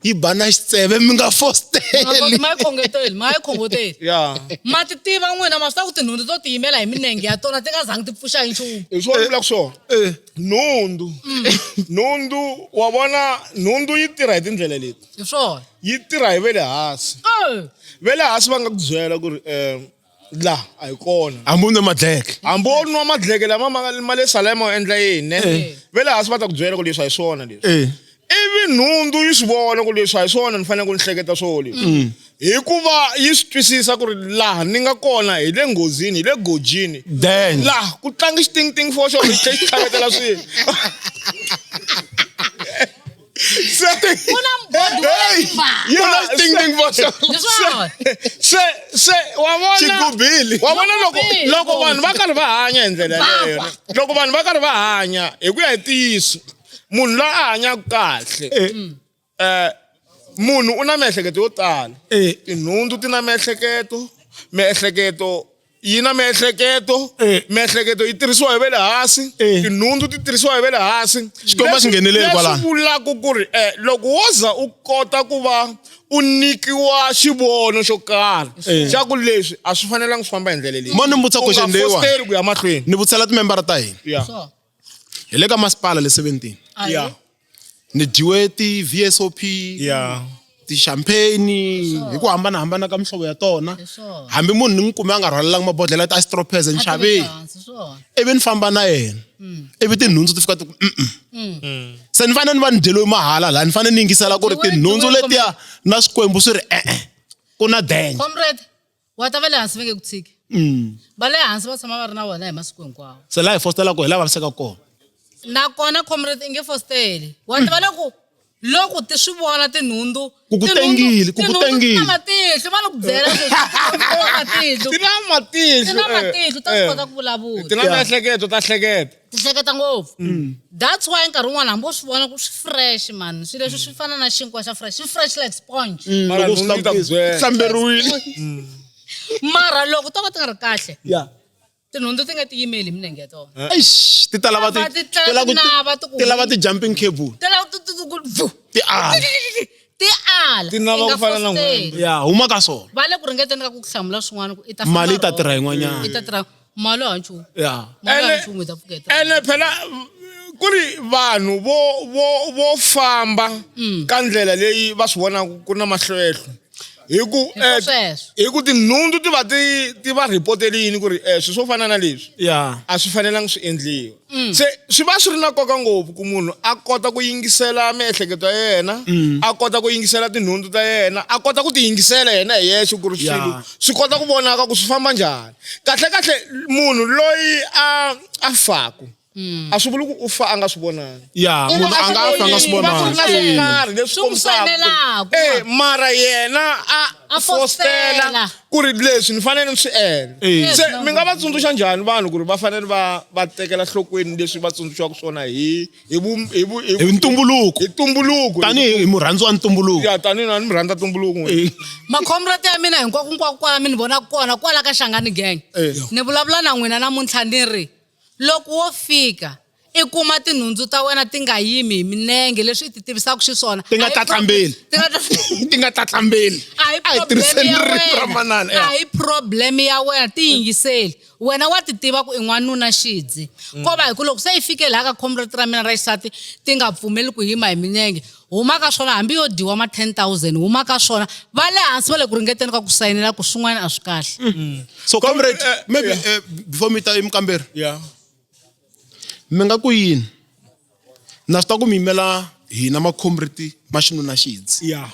yi ba na xitseve mi nga fosteli. Ma yi khongeteli, ma yi khongoteli. Ya. Ma ti tiva n'wina ma swi tiva ku tinhundzu to tiyimela hi minenge ya tona ti nga zangi ti pfuxa hi nchumu. Hi swona ni vulaka swona. Nhundzu. Nhundzu wa vona nhundzu yi tirha hi tindlela leti. Hi swona. Yi tirha hi ve le hansi. Ve le hansi va nga ku byela ku ri la a hi kona. Hambi u nwe madleke. Hambi u nwa madleke lama ma le Salema u endla yini ne? Ve le hansi va ta ku byela ku leswi a hi swona leswi. Ivi nhundzu yi swi vona ku leswi a hi swona ni fanele ku ni hleketa swona leswi. Hikuva yi swi twisisa ku ri laha ni nga kona hi le nghozini hi le gojini. Laha ku tlangi xitingting for sure xi tlhela xi tlhavetela swilo. Ku na mugodi wa le Zimbabwe. Ku na xitingting for sure. Hi swona. Se se wa vona Xigubili. Wa vona loko Xigubili. loko vanhu va karhi va hanya hi ndlela yaleyo. Loko vanhu va karhi va hanya hi ku ya hi ntiyiso munhu loyi a hanyaka kahle munhu u na miehleketo yo tala. Tinhundzu ti na miehleketo, miehleketo yi na miehleketo, miehleketo yi tirhisiwa hi va le hansi, tinhundzu ti tirhisiwa hi va le hansi. Xikwembu a xi ngheneleli kwalano. Leswi vulaka ku ri loko wo za u kota ku va u nyikiwa xivono xo karhi xa ku leswi a swi fanelanga swi famba hi ndlela leyi. Mo ni vutisa U nga question leyiwani. fositeli ku ya mahlweni. Ni vutisela timembara ta hina. Hi le ka masipala le 17. Ni dyiwe ti VSOP. Ti-champagne hi ku hambanahambana ka mihlovo ya tona. Hambi munhu ni n'wi kume a nga rhwalelanga mabodlhela ya ti-Astropez ni xaveni. Ivi ni famba na yena. Ivi tinhundzu ti fika ti ku Se ni fanele ni va ni dyeliwe mahala laha ni fanele ni yingisela ku ri tinhundzu letiya na swikwembu swi ri e-e ku na danger. Comrade, wa ta va le hansi va nge ku tshiki. Va le hansi va tshama va ri na wena hi masiku hinkwawo. Se laha hi fostelaka hi laha vaviseka kona. Nakona comrade i nge fosteli. Wa tiva loko loko ti swi vona tinhundzu Ku ku tengile, ku ku tinhundzu ti tengile. na matihlo, va ni ku byela sweswi, ti na matihlo. Ti na matihlo, Ti na matihlo, ta swi kota ku vulavula. Ti na miehleketo, ta hleketa. Ti hleketa ngopfu. That's why nkarhi wun'wana hambi u swi vona ku swi fresh man, swilo leswi swi fana na xinkwa xa fresh, swi fresh like sponge. Mara Loko swi nhundzu yi ta ku byela. hlamberiwile. Mara loko to ka ti nga ri kahle, tinhundzu ti nga ti yimeli hi minenge ya tona. Eish, ti ta lava ti Va ti tlela ti lava ku ti tinava ti ku ti lava ti jumping cable. Ti lava ti ti ku vu. Ti ala. Ti ala. Ti nava Ti nga ku fana na fositeli. n'hweti. Ya, huma ka swona. Va le ku ringeteni ka ku ku hlamula swin'wana ku i ta famba Mali yi ta wrong. tirha yin'wanyana. I ta tirha mali a nchumu. Ya. Mali a Ene nchumu yi ta pfuka yi tirha. ene phela ku ri vanhu vo vo vo famba ka ndlela leyi va swi vonaka ku ri na mahlwehlwe. Hi ku Hi swo sweswo. hi ku tinhundzu ti va ti ti va reportelini ku ri swilo swo fana na leswi a swi fanelanga swi endliwa. Se swi va swi ri na nkoka ngopfu ku munhu a kota ku yingisela miehleketo ya yena, a kota ku yingisela tinhundzu ta yena, a kota ku ti yingisela yena hi yexe ku ri swilo swi kota ku vonaka ku swi famba njhani. Kahle kahle munhu loyi a a faku. A swi vuli ku u fa a nga swi vonangi. Ya, U va munhu a nga fa a nga swi ku ri na swo vonangi. karhi leswi Swi n'wi kombisaka ku ri, fanelaka. eh, mara yena a A fostela fostela. ku ri leswi ni fanele ni swi endla. Eh. Se mi nga va tsundzuxa njhani vanhu ku ri va fanele va tekela nhlokweni leswi va tsundzuxiwaka swona hi hi vu hi vu Hi ntumbuluko. hi ntumbuluko Tanihi hi murhandzi wa ntumbuluko. ya tanihi na ni rhandza ntumbuluko Eh. Makhomrate ya mina hinkwako hinkwako kwala mi ni vonaka kona kwala ka Shangani Gang. Eh. Ni vulavula na n'wina namuntlha ni ri loko wo fika i kuma tinhundzu ta wena ti nga yimi hi minenge leswi i ti tivisaka xiswona. Ti nga A hi tlatlambeli. Ti nga Ti nga tlatlambeli. A hi A hi problem tirhiseni ya ririmi ra wena. manana, A hi problem ya wena ti yingiseli. Wena wa ti tiva ku i n'wanuna xidzi. Ko va hi ku loko se yi fike laha ka comrade ra mina ra xisati ti nga pfumeli ku yima hi minenge huma ka swona hambi yo dyiwa ma 10,000 huma ka swona va le hansi va le ku ringeteni ka ku sayinela ku swin'wana a swi kahle. So comrade, Eh, maybe yeah. before mi ta emukamberi. Yeah. Mi nga ku yini? Na swi ta ku mi yimela hina macomrade ma xinuna xidzi. Yeah.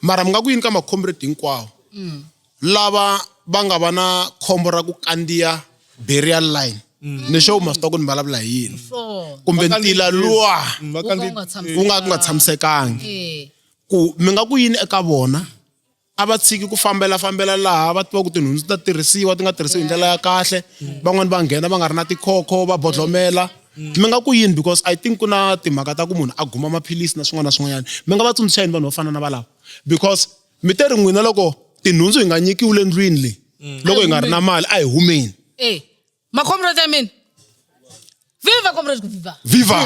Mara mi nga ku yini ka macomrade hinkwawo? Lava va nga va na khombo ra ku kandziya burial line. Ni sure ma swi ta ku ni vulavula hi yini. Sure. Kumbe ntila luwa Va Wu ka kandziyi- wu nga tshamisekanga. wu nga ku nga tshamisekangi. Eh. Ku mi nga ku yini eka vona? A va tshiki ku fambela fambela laha va tiva ku tinhundzu ta tirhisiwa ti nga tirhisiwi hi ndlela ya kahle. Van'wani va nghena va nga ri na tikhokho va bodlomela. Mi nga ku yini because I think ku na timhaka ta ku munhu a guma maphilisi na swin'wana na swin'wanyana. Mi nga va tsundzuxa yini vanhu vo fana na valava? Because mi te ri n'wina loko tinhundzu hi nga nyikiwi le ndlwini leyi loko hi nga ri na mali a hi humeni. Eh. Macomrade ya mina. Viva comrade viva. Viva!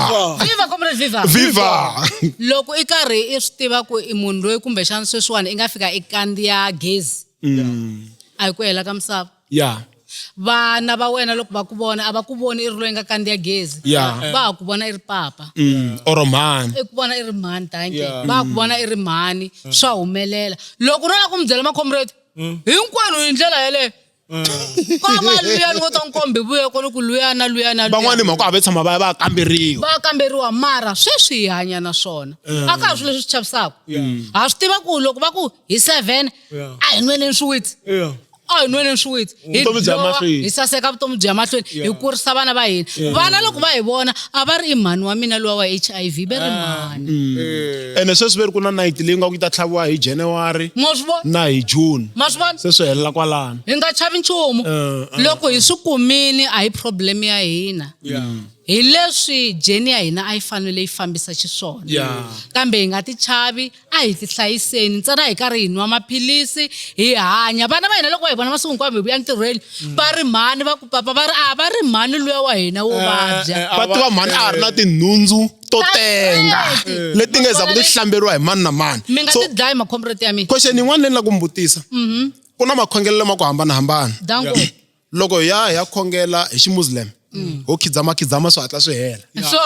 Viva comrade viva. Viva! Loko i karhi i swi tiva ku i munhu loyi kumbexana sweswiwani i nga fika i kandziya gezi. A hi ku hela ka misava. Yeah. Vana va wena loko va ku vona a va ku voni i ri loyi nga kandziya gezi. Yeah. Va ha ku vona i ri papa. Or mhani. I ku vona i ri mhani, thank you. Yeah. Va ha ku vona i ri mhani, swa humelela. Loko no lava ku mi byela macomrade, hinkwenu hi ndlela yeleyo. Ko va luya ni ngo ta n'wi kombi vuye kona ku luya na luya na luya. Van'wani mhaka a va tshama va ya va ya kamberiwa. Va kamberiwa mara sweswi hi hanya na swona. A ka ha swilo leswi swi chavisaka. Ha swi tiva ku loko va ku hi 7 a hi nweneni swiwitsi. Yeah. A hi nweneni swiwitsi. Hi Vutomi bya dlowa, mahlweni. hi saseka vutomi bya mahlweni, hi kurisa vana va hina. Vana loko va hi vona a va ri i mhani wa mina luwa wa HIV ve ri mhani. Ene sweswi ve ri ku na nayiti leyi nga ku yi ta tlhaviwa hi January Ma swi vona? na hi June. Ma swi vona? Se swi helela kwalano. Hi nga chavi nchumu. Loko hi swi kumile a hi problem ya hina. Yeah. Hi leswi journey ya hina a yi fanele yi fambisa xiswona. Yeah. Kambe hi nga ti chavi, a hi ti hlayiseni ntsena hi karhi hi nwa maphilisi, hi hanya. Vana va hina loko va hi vona masiku hinkwawo hi vuya entirhweni, va ri mhani va ku papa va ri a va ri mhani luya wa hina wo vabya. Va tiva mhani a ha ri na tinhundzu to tenga leti nga za ku ti hlamberiwa hi mani na mani. Mi nga So ti dlayi macomrade ya mina. question yin'wana leyi ni la ku mi vutisa. Ku na makhongelelo ma ku hambanahambana. Danko. Loko hi ya hi ya khongela hi ximuslim ho khidzama khidzama swi hatla swi hela. So,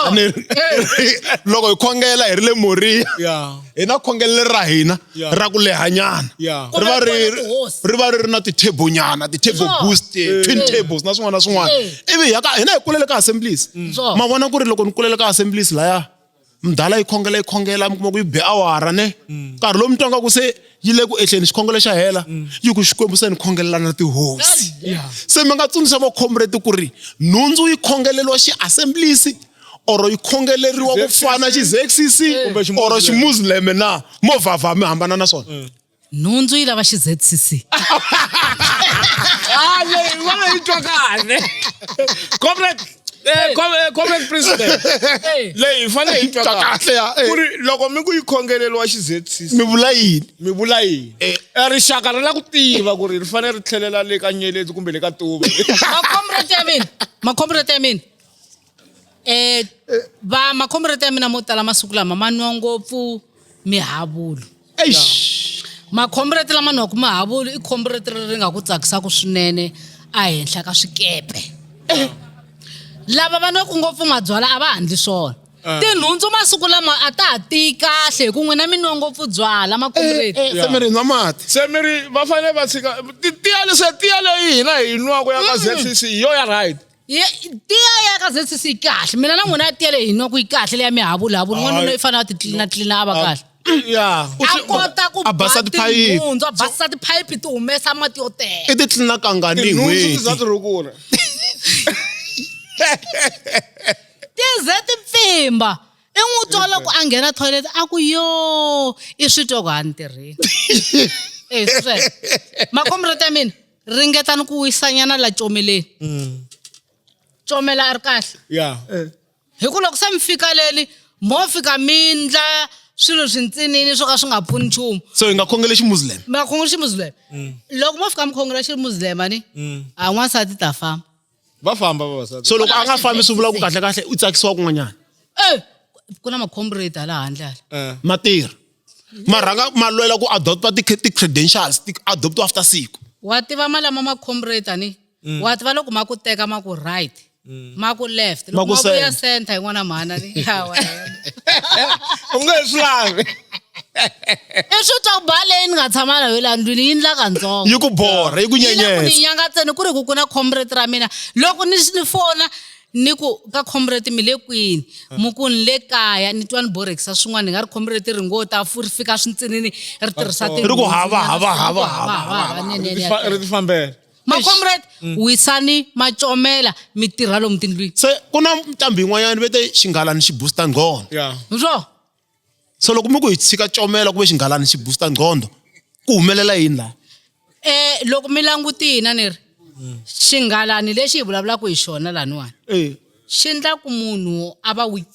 Loko hi khongela hi ri le Moriya Yeah. hi na khongelo leri ra hina Yeah. ra ku lehanyana. Yeah. Ri va ri Kumbe tihosi. ri va ri ri na ti-table nyana, ti-table Sure. boost, twin tables na swin'wana na swin'wana. Ivi hi ya ka hina hi kulele ka assemblies. Sure. Ma vona ku ri loko ni kulele ka assemblies laya mudala yi khongela yi khongela mi kuma ku yi be awara ne. Nkarhi lowu mi twa nga ku se yi le ku ehleni xikhongelo xa hela yi ku Xikwembu se ni khongelela na tihosi. Se mi nga tsundzuxa va-comrade ku ri nhundzu yi khongeleriwa xi-assemblies or yi khongeleriwa ku fana xi-ZCC Kumbe xi-Muslim. or xi-Muslim na mo vhavha mi hambana na swona. Nhundzu yi lava xi-ZCC. Ah, leyi va yi twa kahle. Comrade, comrade president. Leyi hi fanele hi twa Twa kahle, ya, eh. Ku ri loko mi ku yi khongeleriwa xi-ZCC Mi vula yini? mi vula yini? Rixaka ri la ku tiva ku ri ri fanele ri tlhelela le ka nyeleti kumbe le ka tuva. Macomrade ya mina, macomrade ya mina. Va macomrade ya mina mo tala masiku lama ma nwa ngopfu mihavulo. Eish. Macomrade lama nwaka mihavulo i comrade leri nga ku tsakisaka swinene ehenhla ka swikepe. Lava va nwaka ngopfu mabyalwa a va handli swona. Tinhundzu masiku lama a ta ha tiyi kahle hi ku n'wina mi nwa ngopfu byala macomrade. Se mi ri nwa mati. Se mi ri va fanele va tshika tiya leswi tiya leyi hina hi nwaka ya ka ZCC hi yo ya right. Tiya ya ka ZCC yi kahle. Mina na n'wina tiya leyi hi nwaka yi kahle leya mihavulavula. N'wanuna i fanele a ti tlilina tlilina a va kahle. Yeah. A kota ku A basa ba tiphayiphi. tinhundzu, a basisa tiphayiphi ti humesa mati yo tele. I ti tlilina kangani hi Tinhundzu ti za n'hweti? ti rhukura. famba i n'wi twa loko a nghena toilet a ku yo i swi twa ku a ni tirhile e sweswo makhomreti ya mina ringetani ku wisanyana la comeleni comela a ri kahle ya hi ku loko se mi fika leni mo fika mi ndla swilo swintsinini swo ka swi nga pfuni nchumu so hi nga khongele ximuslim mi nga khongela ximuzilema loko mo fika mi khongela ximuzilema ni a n'wansati ta famba va famba vavasati so loko a nga fambi swi vula ku kahle kahle u tsakisiwa kun'wanyana e ku na makhomreti hala handle hala Eh. ma tirha ma rhanga ma lwela ku adopta ti-credentials ti-adoptiwa after siku wa tiva malama makhomreti ani wa tiva loko ma ku teka ma ku right ma ku left Ma loko ku ma ku ya center. center yin'wana mhana ni hawa u nge he swi lavi i swi twa ku ba leyi ni nga tshama na yo laha ndlwini yi ndla kantsongo yi ku borha yi ku yi la ku ni nyenyetsa nyanga ntsena ku ri ku ku na comrade ra mina loko ni ni fona ni ku ka comrade mi le kwini mu ku ni le kaya ni twa ni borhekisa swin'wana ni nga ri comrade ri ngo ta fu ri fika swintsinini ri tirhisa Ri ku hava, hava, hava, hava, hava, Ri tifambela macomrade wisani macomela mi tirha lomu tindlwini se ku na nqambi yin'wanyana ve te xinghalani xi booster ngqondo ya swo so loko mi ku hi tshika comela kumbe xinghalani xi booster ngqondo ku humelela yini laha loko mi langutile ni ri xinghalani lexi hi vulavulaka hi xona laniwani xi endla ku munhu a va weak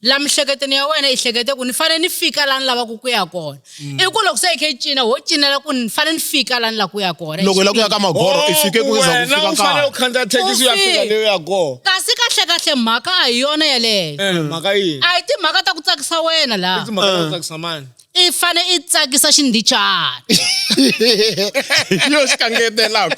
la miehleketweni ya wena i hlekete ku ni fanele ni fika laha ni lavaka ku ya kona i ku loko se i kha i cina ho cinela ku ni fanele ni fika laha ni lavaka ku ya kona loko i lava ku ya ka magoro i fike ku za ku wena fika u fanele u nkarhi khandziya thekisi u ya fika U leyi u ya kona kasi kahlekahle mhaka a hi yona yeleyo Eh, mhaka yini a hi timhaka ta ku tsakisa wena i laha timhaka ta ku tsakisa mani i fane i tsakisa xindhichana yo xi kangetelaka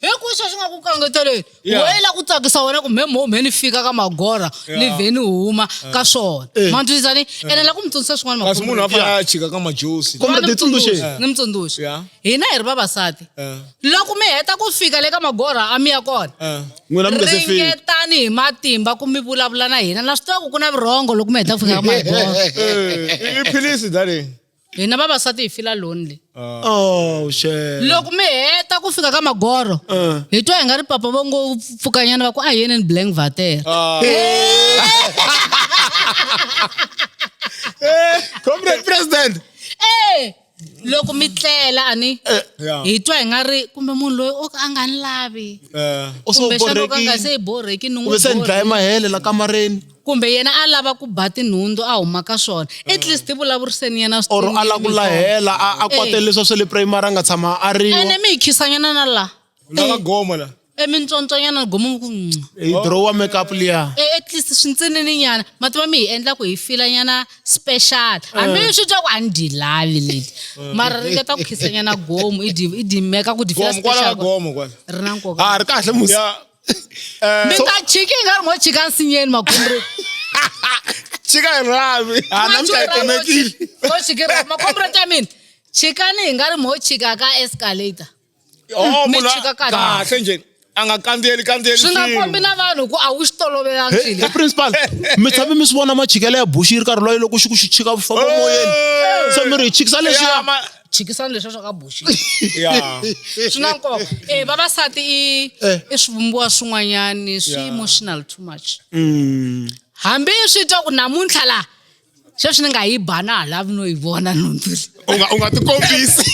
hi ku sweswi nga ku kangeteleni Yeah. we la ku tsakisa wena ku mhe mhe ni fika ka magora ni Yeah. vhe ni huma ka swona ma ni twisisa ni ene la ku mi tsundzuxa swin'wana kasi munhu a makhombo. fanele a chika ka majosi Comrade, Ni mi tsundzuxeni. tsundzuxa, ni mi tsundzuxa Yeah. hina hi ri vavasati Eh. loko mi heta ku fika le ka magora a mi ya kona Eh. n'wina mi nga se fika ringetani hi matimba ku mi vulavula na hina na swi tiva ku ku na vurhongo loko mi heta ku fika ka magora Eh, i philisi darling hina vavasati hi fila lonely oh shit loko mi heta ku fika ka magoro Eh. hi twa hi nga ri papa vo ngo pfukanyana va ku a hi yeneni blank vater Ah. comrade president Eh, loko mi tlela ani Yeah. hi twa hi nga ri kumbe munhu loyi o ka a nga ni lavi Eh. u se u kumbexana o ka nga borhekile se hi borheki ni n'wi kumbe se ni dlaye borhile. mahele la kamareni kumbe yena a lava ku ba tinhundzu a huma ka swona at least ti vulavuriseni yena swi or a lava ku lahela a a Eh. kwatele leswa swa le primary a nga tshama a riwa ene mi hi khisanyana na la la ka gomo la e mintsontsonyana gomo ku mm. hi dirowa makeup liya Eh, at least swintsinini-nyana mativa mi hi endla ku hi fila-nyana special hambi swi twa ku a ni dyi lavi leti mara ringeta ku khisanyana gomu i dyi i dyi meka ku dyi fila gomo kwala ka special gomo kwala ri na nkoka a ri kahle musi ya mi nga chiki i nga ri mo chika nsinyeni makhombo chika hi ravi a namuntlha hi timekile mo chiki ravi makhombo ya mina chikani hi nga ri mo chika ka escalator oh Mi munhu a- chika kahle. kahle njhe a nga kandziyeli kandziyeli swi nga swilo. kombi na vanhu ku a wu xi tolovelangi He, swilo he principal mi tshame mi swi vona machikelo ya buxi yi ri karhi loyi loko xi ku xi chika famba moyeni se mi ri hi chikisa Ya, leswiya chikisani leswiya swa ka buxi ya swi na nkoka e vavasati i Eh. i swivumbiwa swin'wanyani swi Yeah. emotional too much hambi swi twa ku namuntlha la sweswi ni nga yi ba na ha lavi no yi vona nhundzu leyi. u nga u nga tikombisi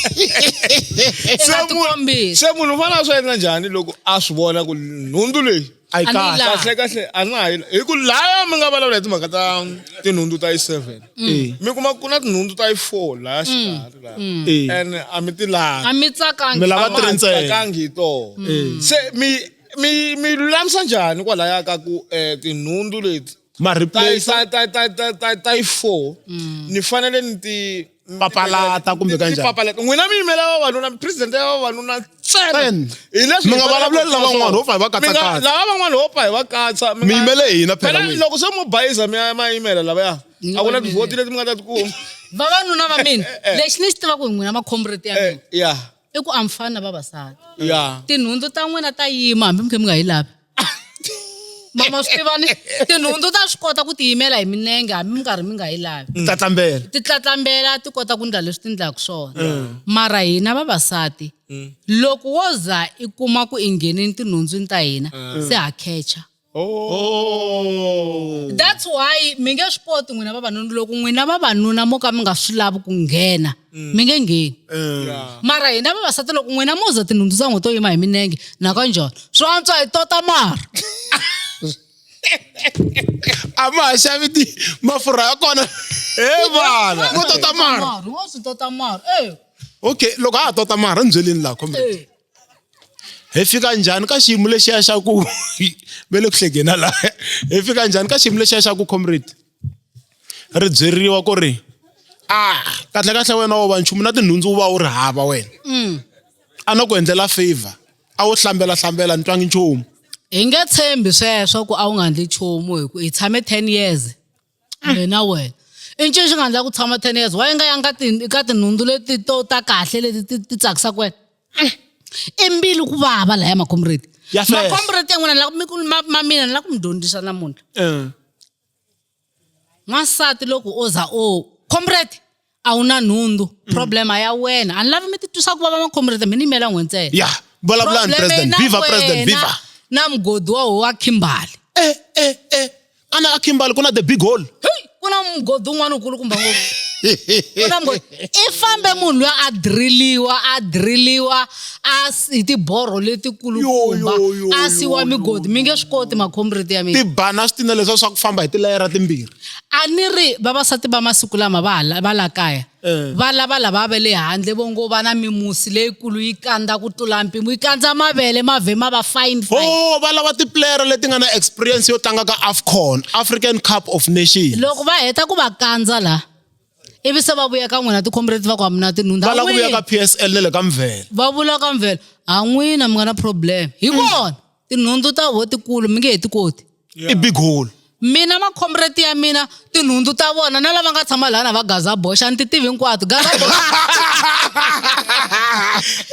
I nga tikombisi se munhu u fanele a swi endla njhani loko a swi vona ku nhundzu leyi a yi A ni kahle lavi. kahle kahle a na ha yi hi ku laya mi nga vulavula hi timhaka ta tinhundzu ta yi seven Eh, mi kuma ku na tinhundzu ta yi four laya xikarhi laha eh. and a mi ti lavi a mi tsakangi Mi lava A ma three ntsena. tsakangi hi tona se mi mi mi lulamisa njhani kwalaya ka ku tinhundzu leti ma ta replace ta ta ta ta ta ta yi four ni fanele ni ti Papalata kumbe ti- ti kanjhani? papalata n'wina mi yimela vavanuna president ya vavanuna ntsena Ntsena. hi leswi Mi nga hi vulavuleli faneleke ku lavan'wana, ho pfa hi va Mi nga- katsakatsa. lava van'wana ho pfa hi va katsa Mi yimele hina phela phela n'wina. loko se mo bayiza mi ya ma yimela lavaya Ni a ku na va tivhoti leti mi nga ta ti kuma vavanuna va mina lexi ni xi tivaka hi n'wina makhombreti ya Eh, mina ya i ku a mi fani na vavasati ya tinhundzu ta n'wina ta yima hambi mi kha mi nga yi lavi mama swi tivani tinhundzu ta swi kota ku tiyimela hi minenge hambi mi karhi mi nga yi lavi tlatlambela ti tlatlambela ti kota ku ndla leswi ti ndlaka swona mara hina vavasati loko wo za i kuma ku i nghenini tinhundzwini ta hina se ha khecha Oh. That's why mi nge swi koti n'wina vavanuna loko n'wina vavanuna mo ka mi nga swi lavi ku nghena mi nge ngheni. Mara hina vavasati loko n'wina mo za tinhundzu ta n'we to yima hi minenge na kanjhani swi antswa hi tota mara. A ma ha xavi ti mafurha ya kona. He vana. Mo tota mara. Wo swi tota mara. Eh. Okay, loko ha ha tota mara ni byeleni laha comrade. Eh. Hi fika njhani ka xiyimo lexiya xa ku ve le ku hlekeni laha. Hi fika njhani ka xiyimo lexiya xa ku comrade ri byeriwa ku ri ah kahle kahle wena wo va nchumu na tinhundzu wu va wu ri hava wena. A no ku endlela favor a wo hlambela hlambela ni twangi nchumu. Hi nge tshembi sweswo ku a wu nga endli nchumu hi ku hi tshame 10 years mina wena. I ncini xi nga endla ku tshama 10 years wa yi nga yanga ka tinhundzu leti to ta kahle leti ti ti tsakisaka wena. I mbilu ku vava laya macomrade. Ya fehla. Macomrade ya n'wina ni lava ku mi ku ma mina ni lava ku mi dyondzisa namuntlha. N'wansati loko o za o comrade a wu na nhundzu problem a ya wena a ni lavi mi titwisa ku vava macomrade mi ni yimela n'we ntsena. Ya, vulavulani Problem president, na viva president, wena viva. Na mugodi wa ho wa Kimberley. Eh eh eh. Ana a Kimberley ku na the big hole. Hey, ku na mugodi wun'wana wukulukumba ngopfu. Ku na mugodi. I fambe munhu luya a driliwa a driliwa a hi tiborho letikulukumba Yo, yo, yo, a siwa yo, migodi mi nge swi koti macomrade ya mina. Tibana switina leswiya swa ku famba hi tilayera timbirhi. A ni ri vavasati va masiku lama va hala va la kaya va lava lava va le handle vo ngo va na mimusi leyikulu yi kandza ku tlula mpimo yi kandza mavele ma vhe ma va fine fine. Oh, va lava ti-player leti nga na experience yo tlanga ka AFCON, African Cup of Nations. Loko va heta ku va kandza la ivi se va vuya ka n'wina ti-comrade va ku a mi na tinhundzu. Va lava ku vuya ka PSL na le ka Mvele. Va vula ka Mvele, ha n'wina mi nga na problem. Hi kona tinhundzu ta voho tikulu mi nge he ti koti. I big hole. Mina macomrade ya mina tinhundzu ta vona na lava nga tshama laha na va Gaza Boxa ni ti tivi hinkwato. Gaza Boxa.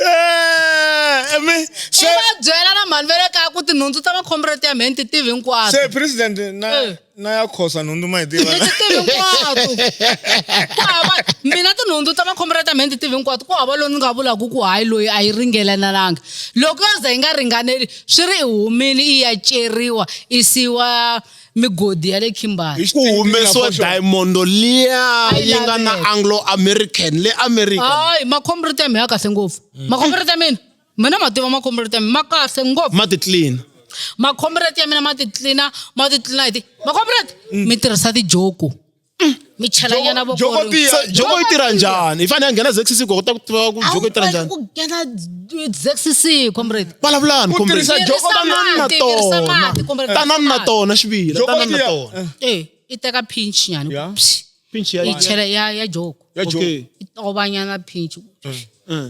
Eh, mi se I va byela na mhani va le kaya ku tinhundzu ta macomrade ya mina ni ti tivi hinkwato. se president na Eh. na ya khosa nhundzu ma yi tiva. Ni ti tivi hinkwato. Ku hava mina tinhundzu ta macomrade ya mina ni ti tivi hinkwato. Ku hava loyi ni nga vulaka ku hayi loyi a yi ringelananga. Loko yo za yi nga ringaneli swi ri i humile i ya ceriwa i siwa migodi ya le Kimberley. Ku humesiwa diamond liya A yi yi nga na laveka. Anglo American le America. Hayi macomrade ya mina ya kahle ngopfu. Macomrade ya mina mina ma tiva macomrade ya mina ma kahle ngopfu. Ma ti clean. Macomrade ya mina ma ti clean-a, ma ti clean-a hi ti macomrade mi tirhisa tijoko. Mi chelanyana voko Joko rin'we. tiya. Se joko yi tirha njhani? Yi fanele ya nghena ZCC ku kota ku tiva ku joko yi tirha njhani. Ku nghena ZCC comrade. Vulavulani Ku comrade. tirhisa joko Tanani na mati, tirhisa tona. mati, comrade. Tanani na tona xivila, Joko tanani na tiya. tona. Eh, i teka pinch nyana. Yeah. Psh. Pinch ya I chela ya ya joko. Ya joko. Okay. I tovanyana pinch.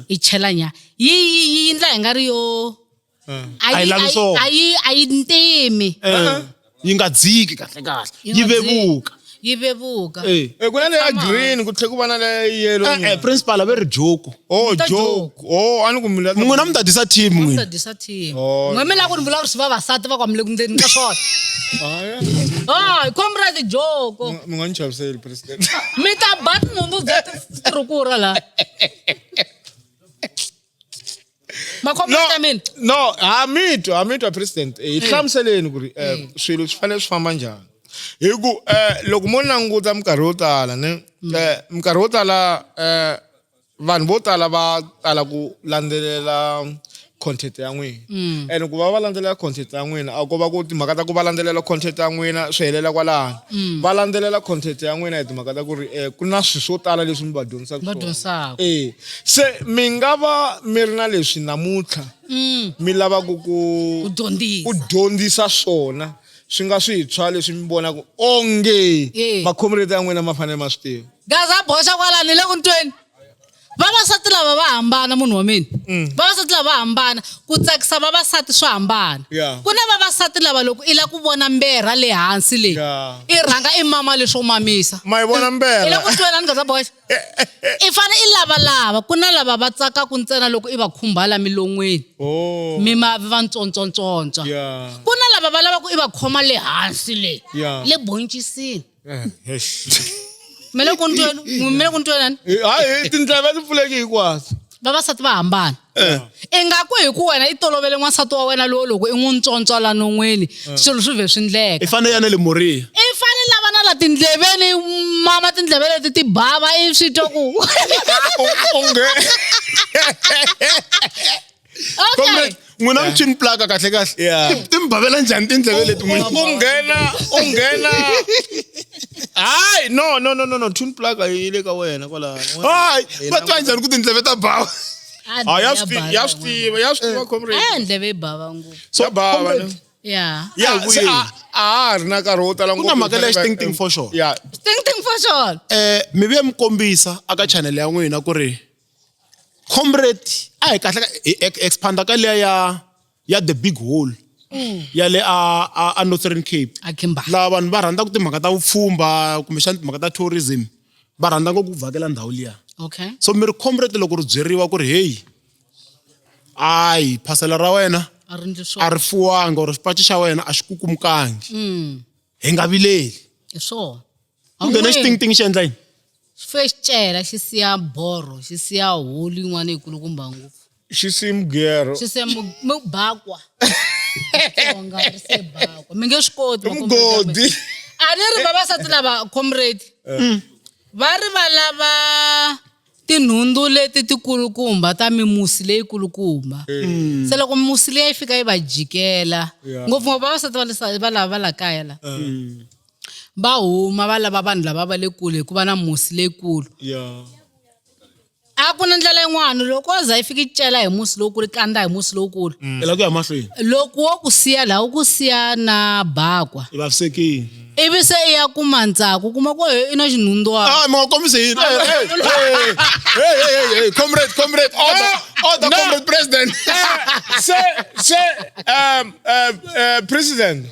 I chela nyana. Yi yi yi endla hi nga ri yo A yi lavi swona. a yi a yi ntimi. Yi nga dziki kahle kahle. Yi Yi nga dziki. vevuka. Yi vevuka. Eh. Eh, ku na leya green ku tlhela ku va na leya yellow. Eh, eh, principal a ve ri joko. Oh, Ta joke. Oh, a ni ku mi la- N'wina mi ta dyisa team Mi n'wina. ta dyisa team. Oh. N'we mi lava ku ni vulavurisa vavasati va ku a mi le ku ndzeni ka swona. Ah, yeah. Hayi, comrade joko. Mi nga ni chaviseli president. Mi ta ba tinhundzu bya tirhukura laha. Macomrade ya mina. No, ha mi twa, ha mi twa president. Hi hlamuseleni ku ri swilo swi fanele swi famba njhani. Hi ku loko mo languta minkarhi yo tala ne, minkarhi yo tala vanhu vo tala va tala ku landzelela content ya n'wina. And ku va va landzelela content ya n'wina a ko va ku timhaka ta ku va landzelela content ya n'wina swi helela kwalano. Va landzelela content ya n'wina hi timhaka ta ku ri ku na swilo swo tala leswi mi va dyondzisaka Va swona. dyondzisaka. Se mi nga va mi ri na leswi namuntlha mi lavaka Ku dyondzisa. ku dyondzisa swona swi nga swintshwa leswi mi vonaka onge macomrade ya n'wina ma fanele ma swi tiva. Gaza boxa kwalano ni le ku ntweni. Vavasati lava va hambana munhu wa mina. Vavasati lava va hambana ku tsakisa vavasati swa hambana. Yeah. Ku na vavasati lava loko i lava ku vona mberha le hansi le. Yeah. I rhanga i mama leswo mamisa. Ma yi vona mberha? I le ku twela ni Gaza boxa. I fane i lavalava ku na lava va tsakaka ntsena loko i va khumba la milon'weni. Oh. Mi ma va ntsontsontsontswa. Yeah. Ku na lava va lavaka i va khoma le hansi le. Yeah. Le boncisini. Eh, eish. Mi le ku ntweni, mi le ku ntwenani? Hayi, tindleve ti pfuleki hinkwato. Vavasati va hambana. Ingaku hi ku wena i tolovele n'wansati wa wena lowo loko i n'wi ntswontswa la non'weni swilo swi vhe swi ndleka. I fane ya na le Moriya. I fane lava na la tindleveni mama tindleve leti ti bava i swi twa ku. Onge. Okay. Comrade, n'wina mi chin plaka kahle kahle. Yeah. Ti mi bavela njhani tindleve leti n'wina? U nghena, u nghena. Hayi, no, no, no, no, no, tune plug yi le ka wena kwalano. Hayi, va twa njhani ku tindleve ta bava? Ah, ya swi ya swi tiva, ya swi tiva comrade. A ndleve yi bava ngopfu. So Ya bava, comrade, ne? Yeah. Ya, A hi se vuyeni. a ha ri na nkarhi wo tala Ku na mhaka leya xi-ting-ting for sure. Ya. Ting ting for sure. Mi vuye mi kombisa aka channel ya n'wina ku ri comrade a hi kahle hi expanda ka liya ya ya the big hole ya le a a, a Northern Cape A Kimberley. laha vanhu va rhandzaka timhaka ta vupfhumba kumbexana timhaka ta tourism va rhandza ngopfu ku vhakela ndhawu liya Okay. so mi ri comrade loko ri byeriwa ku ri heyi ayi phasela ra wena A ri ndli a swona. ri fuwanga or xipaci xa wena a xi kukumukangi hi nga vileli Hi swona. ku nghena xitingting xi endla yini Xi fike xi cela xi siya borho xi siya holu yin'wana yikulukumba ngopfu. Xi siya mugero. Xi siya mubakwa. Xitsonga ri siye bakwa. Mi nge swi koti. Mugodi. A ni ri vavasati lava comrade. Va ri va lava tinhundzu leti tikulukumba ta mimusi leyikulukumba. Se loko mimusi leyi yi fika yi va jikela. Ngopfungopfu vavasati va lava va la kaya la. Va huma va lava vanhu lava va le kule hikuva na musi leyikulu. Yeah. A ku na ndlela yin'wana loko wo za yi fika yi cela hi musi lowukulu yi kandza hi musi lowukulu. I lava ku ya mahlweni. Loko wo ku siya laha wu ku siya na bakwa. I vavisekile. Ivi se i ya kuma ntsako u kuma ku i na xinhundwana. Ah, mi nga kombisi yini? Hey, hey, hey, hey, hey, hey, comrade, comrade, order, order, No. comrade president. Se se um president.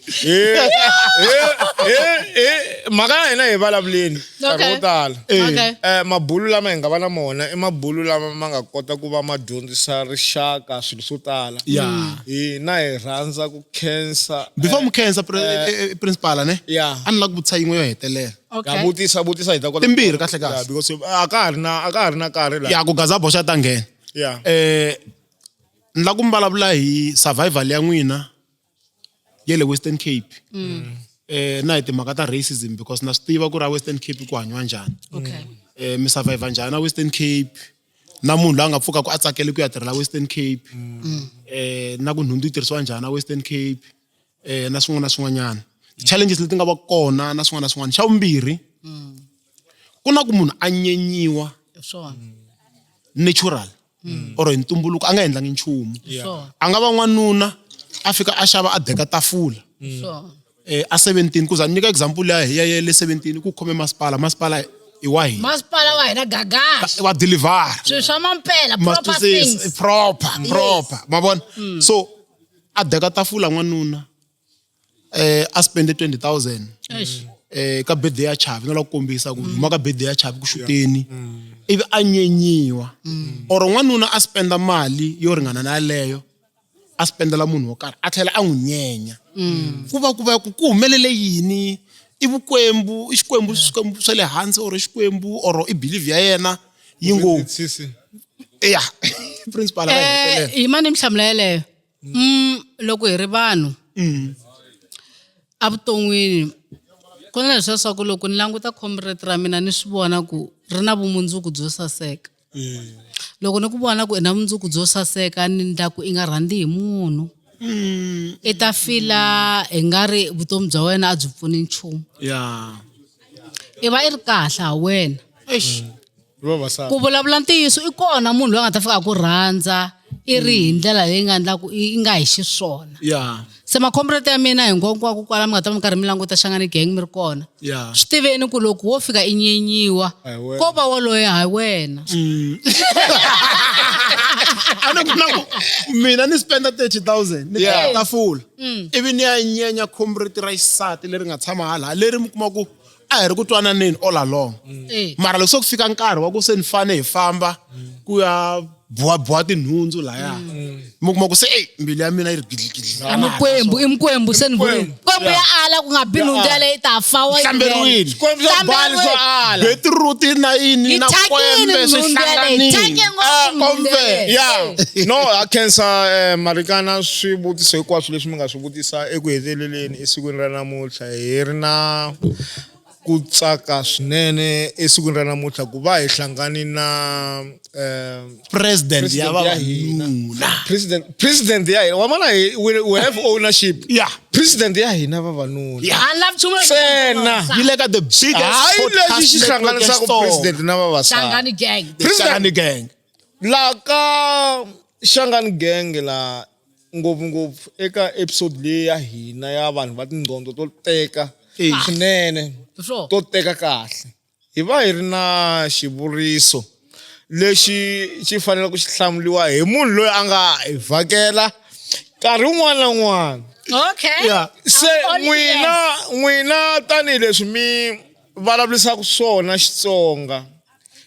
Hi hi hi mhaka ya hina hi vulavuleni nkarhi wo tala. Okay. Mabulu lama hi nga va na mona i mabulu lama ma nga kota ku va ma dyondzisa rixaka swilo swo tala. Yeah. Hina hi rhandza ku khensa. Before mi khensa principal ne? Yeah. A ni lava ku vutisa yin'we yo hetelela. Okay. Ya vutisa vutisa hi ta kota. Timbirhi kahle kahle. Yeah, because a ka ha ri na a ka ha ri na nkarhi la. Ya ku gaza boxa ta nghena. Yeah. Ni lava ku mi vulavula hi survival ya n'wina ya le Western Cape. Na hi timhaka ta racism because na swi tiva ku ri a Western Cape ku hanyiwa njhani. Okay. Mi survive njhani a Western Cape na munhu loyi a nga pfukaka a tsakele ku ya tirhela Western Cape. Na ku nhundzu yi tirhisiwa njhani a Western Cape na swin'wana na swin'wanyana. Ti-challenges leti nga va kona na swin'wana na swin'wana. Xa vumbirhi ku na ku munhu a nyenyiwa Swona. natural or hi ntumbuluko a nga endlangi nchumu. Swona. A nga va n'wanuna a fika a xava a deka tafula. Swona. A 17 ku za ni nyika example ya ya le 17 ku khome masipala, masipala i wa hina. Masipala wa hina gagash. Wa deliver. Swilo swa mampela proper Masitwisisa, things. proper, proper. Ma vona? So a deka tafula n'wanuna a spend 20,000. Eish. Ka birthday ya Chavi na la ku kombisa ku huma ka birthday ya Chavi ku xuteni. Ivi a nyenyiwa. Or n'wanuna a spenda mali yo ringana na yaleyo a spendela munhu wo karhi a tlhela a n'wi nyenya. Ku va ku va ku ku humelele yini? I vukwembu, i xikwembu, xikwembu swa le hansi or xikwembu or i belief ya yena yi ngo Sisi. ya principal a va hetelela. Yima ni mi hlamula yeleyo. Loko hi ri vanhu evuton'wini ku na leswiya swa ku loko ni languta comrade ra mina ni swi vona ku ri na vumundzuku byo saseka. Loko ni ku vona ku i na vumundzuku byo saseka ni ndla ku i nga rhandzi hi munhu. I ta fila hi nga ri vutomi bya wena a byi pfuni nchumu. Yeah. I va i ri kahle ha wena. Eish. Vavasati. Ku vulavula ntiyiso i kona munhu loyi a nga ta fika a ku rhandza i ri hi ndlela leyi nga endlaku i nga hi xiswona. Yeah. Se macomrade ya mina hinkwako kwala mi nga ta va mi karhi mi languta Shangani Gang mi ri kona. Yeah. Swi tiveni ku loko wo fika i nyenyiwa Hi wena. ko va woloye ha wena. A ni ku na ku mina ni spenda 30,000 ni Yeah. tafula. Ivi ni ya nyenya comrade ra xisati leri nga tshama hala leri mi kuma ku a hi ri ku twananeni all along. Mara loko se ku fika nkarhi wa ku se ni fane hi famba ku ya buwabuwa tinhundzu laya mi kuma ku se eyi mbilu ya mina yi ri gidligidli I mikwembu i mikwembu se ni vule kwembu ya ala ku nga bi nhundzu yaleyo yi ta fa wa yi Hlamberiwile. Xikwembu xa bali swo ala beetroot na yini Yi na thyakile kwembe swi nhundzu yaleyo, yi thyake hlanganile ngopfu Ah, nhundzu kombe yaleyo. ya no ha khensa marikana swivutiso hinkwaswo leswi mi nga swi vutisa eku heteleleni esikwini ra namuntlha hi ri na ku tsaka swinene esikwini ra namuntlha ku va hi hlangani na president ya President ya hina. vavanuna president president ya hina wa vona hi we have ownership Yeah. president ya hina vavanuna Yeah. A ni lavi nchumu lexi Ntsena. yi le ka the biggest hayi podcast lexi xi network hlanganisaka store. president na vavasati Shangani gang President- Shangani gang la ka Shangani gang la ngopfungopfu eka episode leyi ya hina ya vanhu va tinqondo to teka swinene Sure. to teka kahle hi va hi ri na xivuriso lexi xi faneleke ku xi hlamuriwa hi munhu loyi a nga hi vhakela nkarhi wun'wana na wun'wana okay Yeah. se I'm all n'wina n'wina tanihileswi mi vulavurisaka swona Xitsonga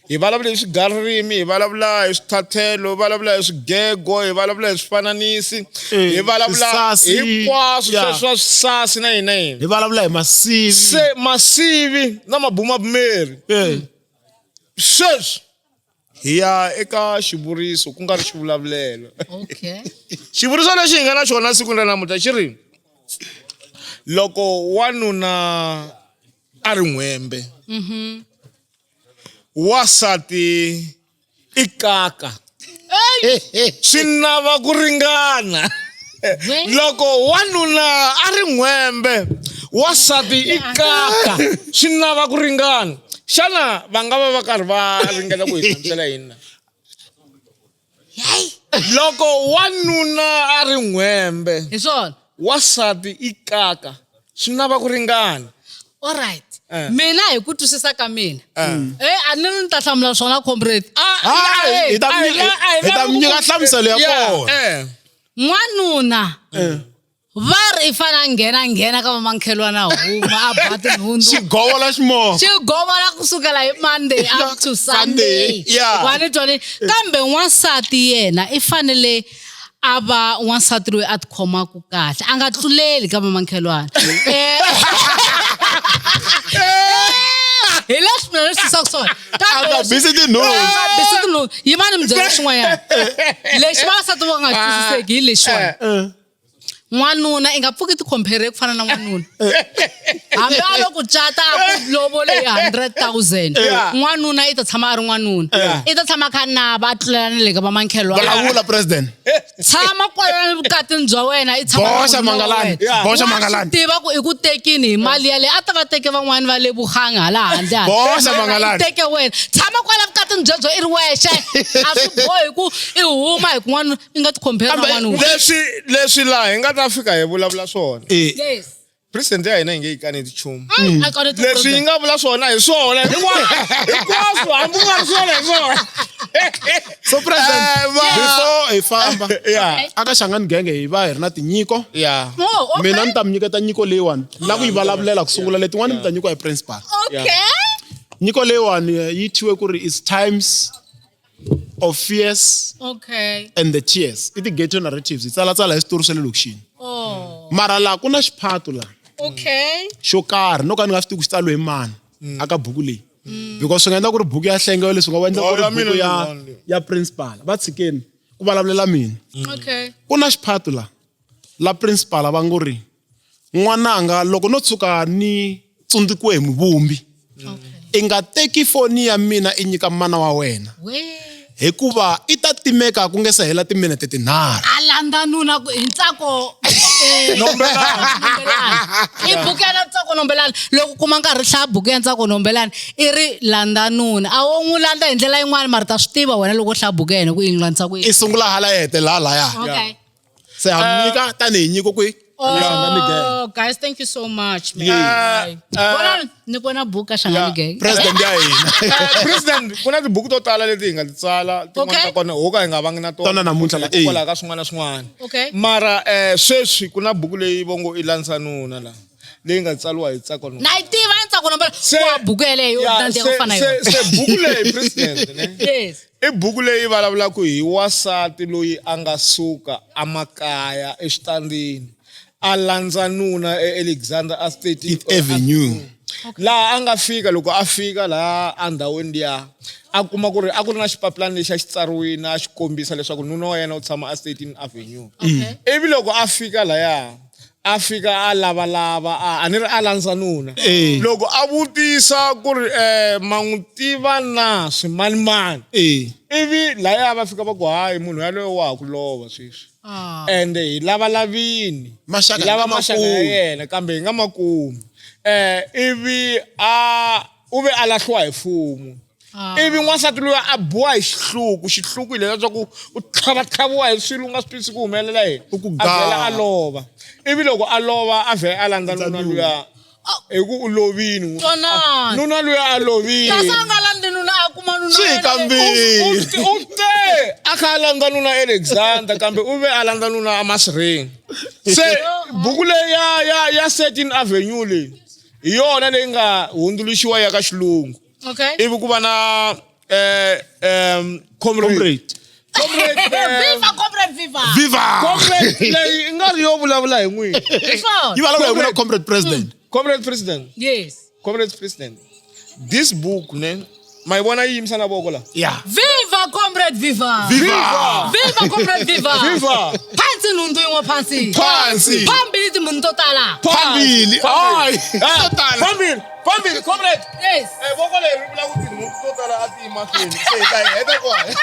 hi vulavula hi swigaririmi hi vulavula hi swithathelo hi vulavula hi swigego hi vulavula hi swifananisi Eh, hi vulavula swisasi. hinkwaswo Yeah. sweswo swa swisasi na yini na yini hi vulavula hi masivi se masivi na mabumabumeri Eh, sweswi hi ya eka xivuriso ku nga ri xivulavulelo okay xivuriso lexi hi nga na xona sikwini ra namuntlha xi ri loko wanuna a ri n'hwembe wasati i kaka swi nava ku ringana loko wanuna a ri n'hwembe wasati i kaka swi nava ku ringana xana va nga va va karhi va ringeta ku hi hlamusela yini na loko wanuna a ri n'hwembe hi swona wasati i kaka swi nava ku ringana alright Eh. mina hi ku twisisa ka mina eh a ni ri ni ta hlamula swona comrade Hayi, hi ta mi nyika- hi ta mi nyika nhlamuselo ya kona eh. n'wanuna va ri i fane a nghena nghena ka vamakhelwana huma a ba tinhundzu xigovola ximoho xigovola kusukela hi monday up to sunday Sunday, yeah. wa ni twa ni kambe n'wansati yena i fanele a va n'wansati loyi a tikhomaka kahle a nga tluleli ka vamakhelwana Eh, hi leswi mina ni swi twisaka swona A nga bisi tinhundzu. A nga bisi tinhundzu yimani mi byela xin'wanyana lexi vavasati va nga twisiseki hi lexiwani n'wanuna i nga pfuki ti-compare ku fana na n'wanuna hambi a lo ku cata a ku lovole hi 100 000 Yeah. n'wanuna i ta tshama a ri n'wanuna i ta tshama a kha a nava a tlulela na le ka vamakhelwana vulavula president tshama kwalani vukatini bya wena i tshama na Boxa munhu wa Mangalani. wena. Yeah. Boxa Wa swi Mangalani. tiva ku i ku tekini hi mali yaleyo a ta va teke van'wani va le vuhanga hala handle hala. Boxa Mara Mangalani. i teke wena tshama kwala vukatini byebyo i ri wexe a swi bohi ku i huma hi ku n'wanuna i nga ti-compare na Kambe n'wanuna leswi leswi laha hi nga ta fika hi vulavula swona Eh, yes president ya hina yi nge yi kaneti nchumu A kaneti leswi yi nga vula swona hi swona hinkwaswo hambi ku nga ri swona hi swona so president Eh, before hi famba ya aka Shangani genge hi va hi ri na tinyiko ya Oh, okay. mina ni ta mi nyiketa nyiko leyiwani la ku yi vulavulela ku sungula letin'wani mi ta nyikiwa hi principal Okay. nyiko leyiwani yi thyiwe ku ri is times of fears Okay. and the tears i ti-ghetto narratives hi tsalatsala hi switori swa le lokixini Oh. mara laha ku na xiphato laha Okay. xo karhi no ka ni nga swi tivi ku xi tsaliwe hi mani aka buku leyi because swi nga endla ku ri buku ya hlengeyo leswi nga endla ku Oh, ri ya mina buku ya yin'wana leyi. ya principal va tshikeni ku vulavulela mina Okay. ku na xiphato la la principal va ngo ri n'wananga loko no tshuka ni tsundzukiwe hi muvumbi Okay. i nga teki foni ya mina i nyika mana wa wena We. hikuva i ta timeka ku nge se hela timinete tinharhu A landza nuna ku hi ntsako. eh, Nombelani. I buku ya Ntsako Nombelani. Loko u kuma nkarhi hlaya buku ya Ntsako Nombelani i ri landza nuna. A wo n'wi landza hi ndlela yin'wana mara ta swi tiva wena loko u hlaya buku ya yena ku i n'wi landzisa ku yini. i sungula hala yi hetelela halaya Okay. se ha mi nyika tanihi nyiko kwihi Oh, guys, thank you so much, man. Yeah. Vona ni vona buku ka Shangani Gang. President ya hina Eh, president ku na tibuku to tala leti hi nga ti tsala tin'wana Okay. ta kona ho ka hi nga vangi na Tona namuntlha la, eh. hikwalaho ka swin'wana na swin'wana Okay. mara um sweswi ku na buku leyi vo ngo i landza nuna la leyi nga tsariwa hi Ntsako Nuna Na yi tiva ta kona wa buku yeleyo nandziha ku fana yona se buku leyi president ne yes i buku leyi vulavulaka hi wansati loyi a nga suka emakaya exitandini a landza nuna eAlexander Estate Avenue laha a nga fika loko a fika laha endhawini liya a kuma ku ri a ku ri na xipapilani lexi a xi tsariwile a xi kombisa leswaku nuna wa yena u tshama a 13 Avenue ivi loko a fika laya a fika a lavalava a a ni ri a landza nuna Eh. loko a vutisa ku ri um ma n'wi tiva na swimanimani Eh. ivi laya va fika va ku hayi munhu yaloye wa ha ku lova sweswi Ah. ende hi lava lavini Maxaka hi lava hi nga ma maxaka ya kumi. yena kambe hi nga ma kumi um ivi a u ve a lahliwa hi mfumo Ah. ivi n'wansati loyi a biwa hi xihluku xihluku hi leswaku u tlhavatlhaviwa hi swilo u nga swi twisisi ku humelela yini U ku a vhela ga. a lova ivi loko a lova a vhela a landza nuna luya hi ku u lovini Twanana. nuna luya a lovini kasi a nga landzi nuna a kuma nuna Swi wa yena. kambirhi. u te a kha a landza nuna Alexander kambe u ve a landza nuna emasirheni se buku leyi ya ya ya 13 Avenue leyi hi yona leyi nga hundzuluxiwa ya ka xilungu okay ivi ku va na eh comrade Comrade. comrade viva comrade viva Viva! comrade leyi i nga ri yo vulavula hi n'wina Hi swona. Yi vulavula hi n'wina comrade president. Comrade president yes comrade president this book ne ma yi vona yi yimisa na voko la Yeah. viva comrade viva Viva! viva comrade viva Viva! phansi nhundzu yin'we phansi Phansi. phambili timhundu to tala Phambili. Hayi. Ah, Swo tala. phambili phambili comrade yes Eh, voko leri ri vula ku tinhundzu to tala a ti yi mahlweni se hi ta yi heta kwala.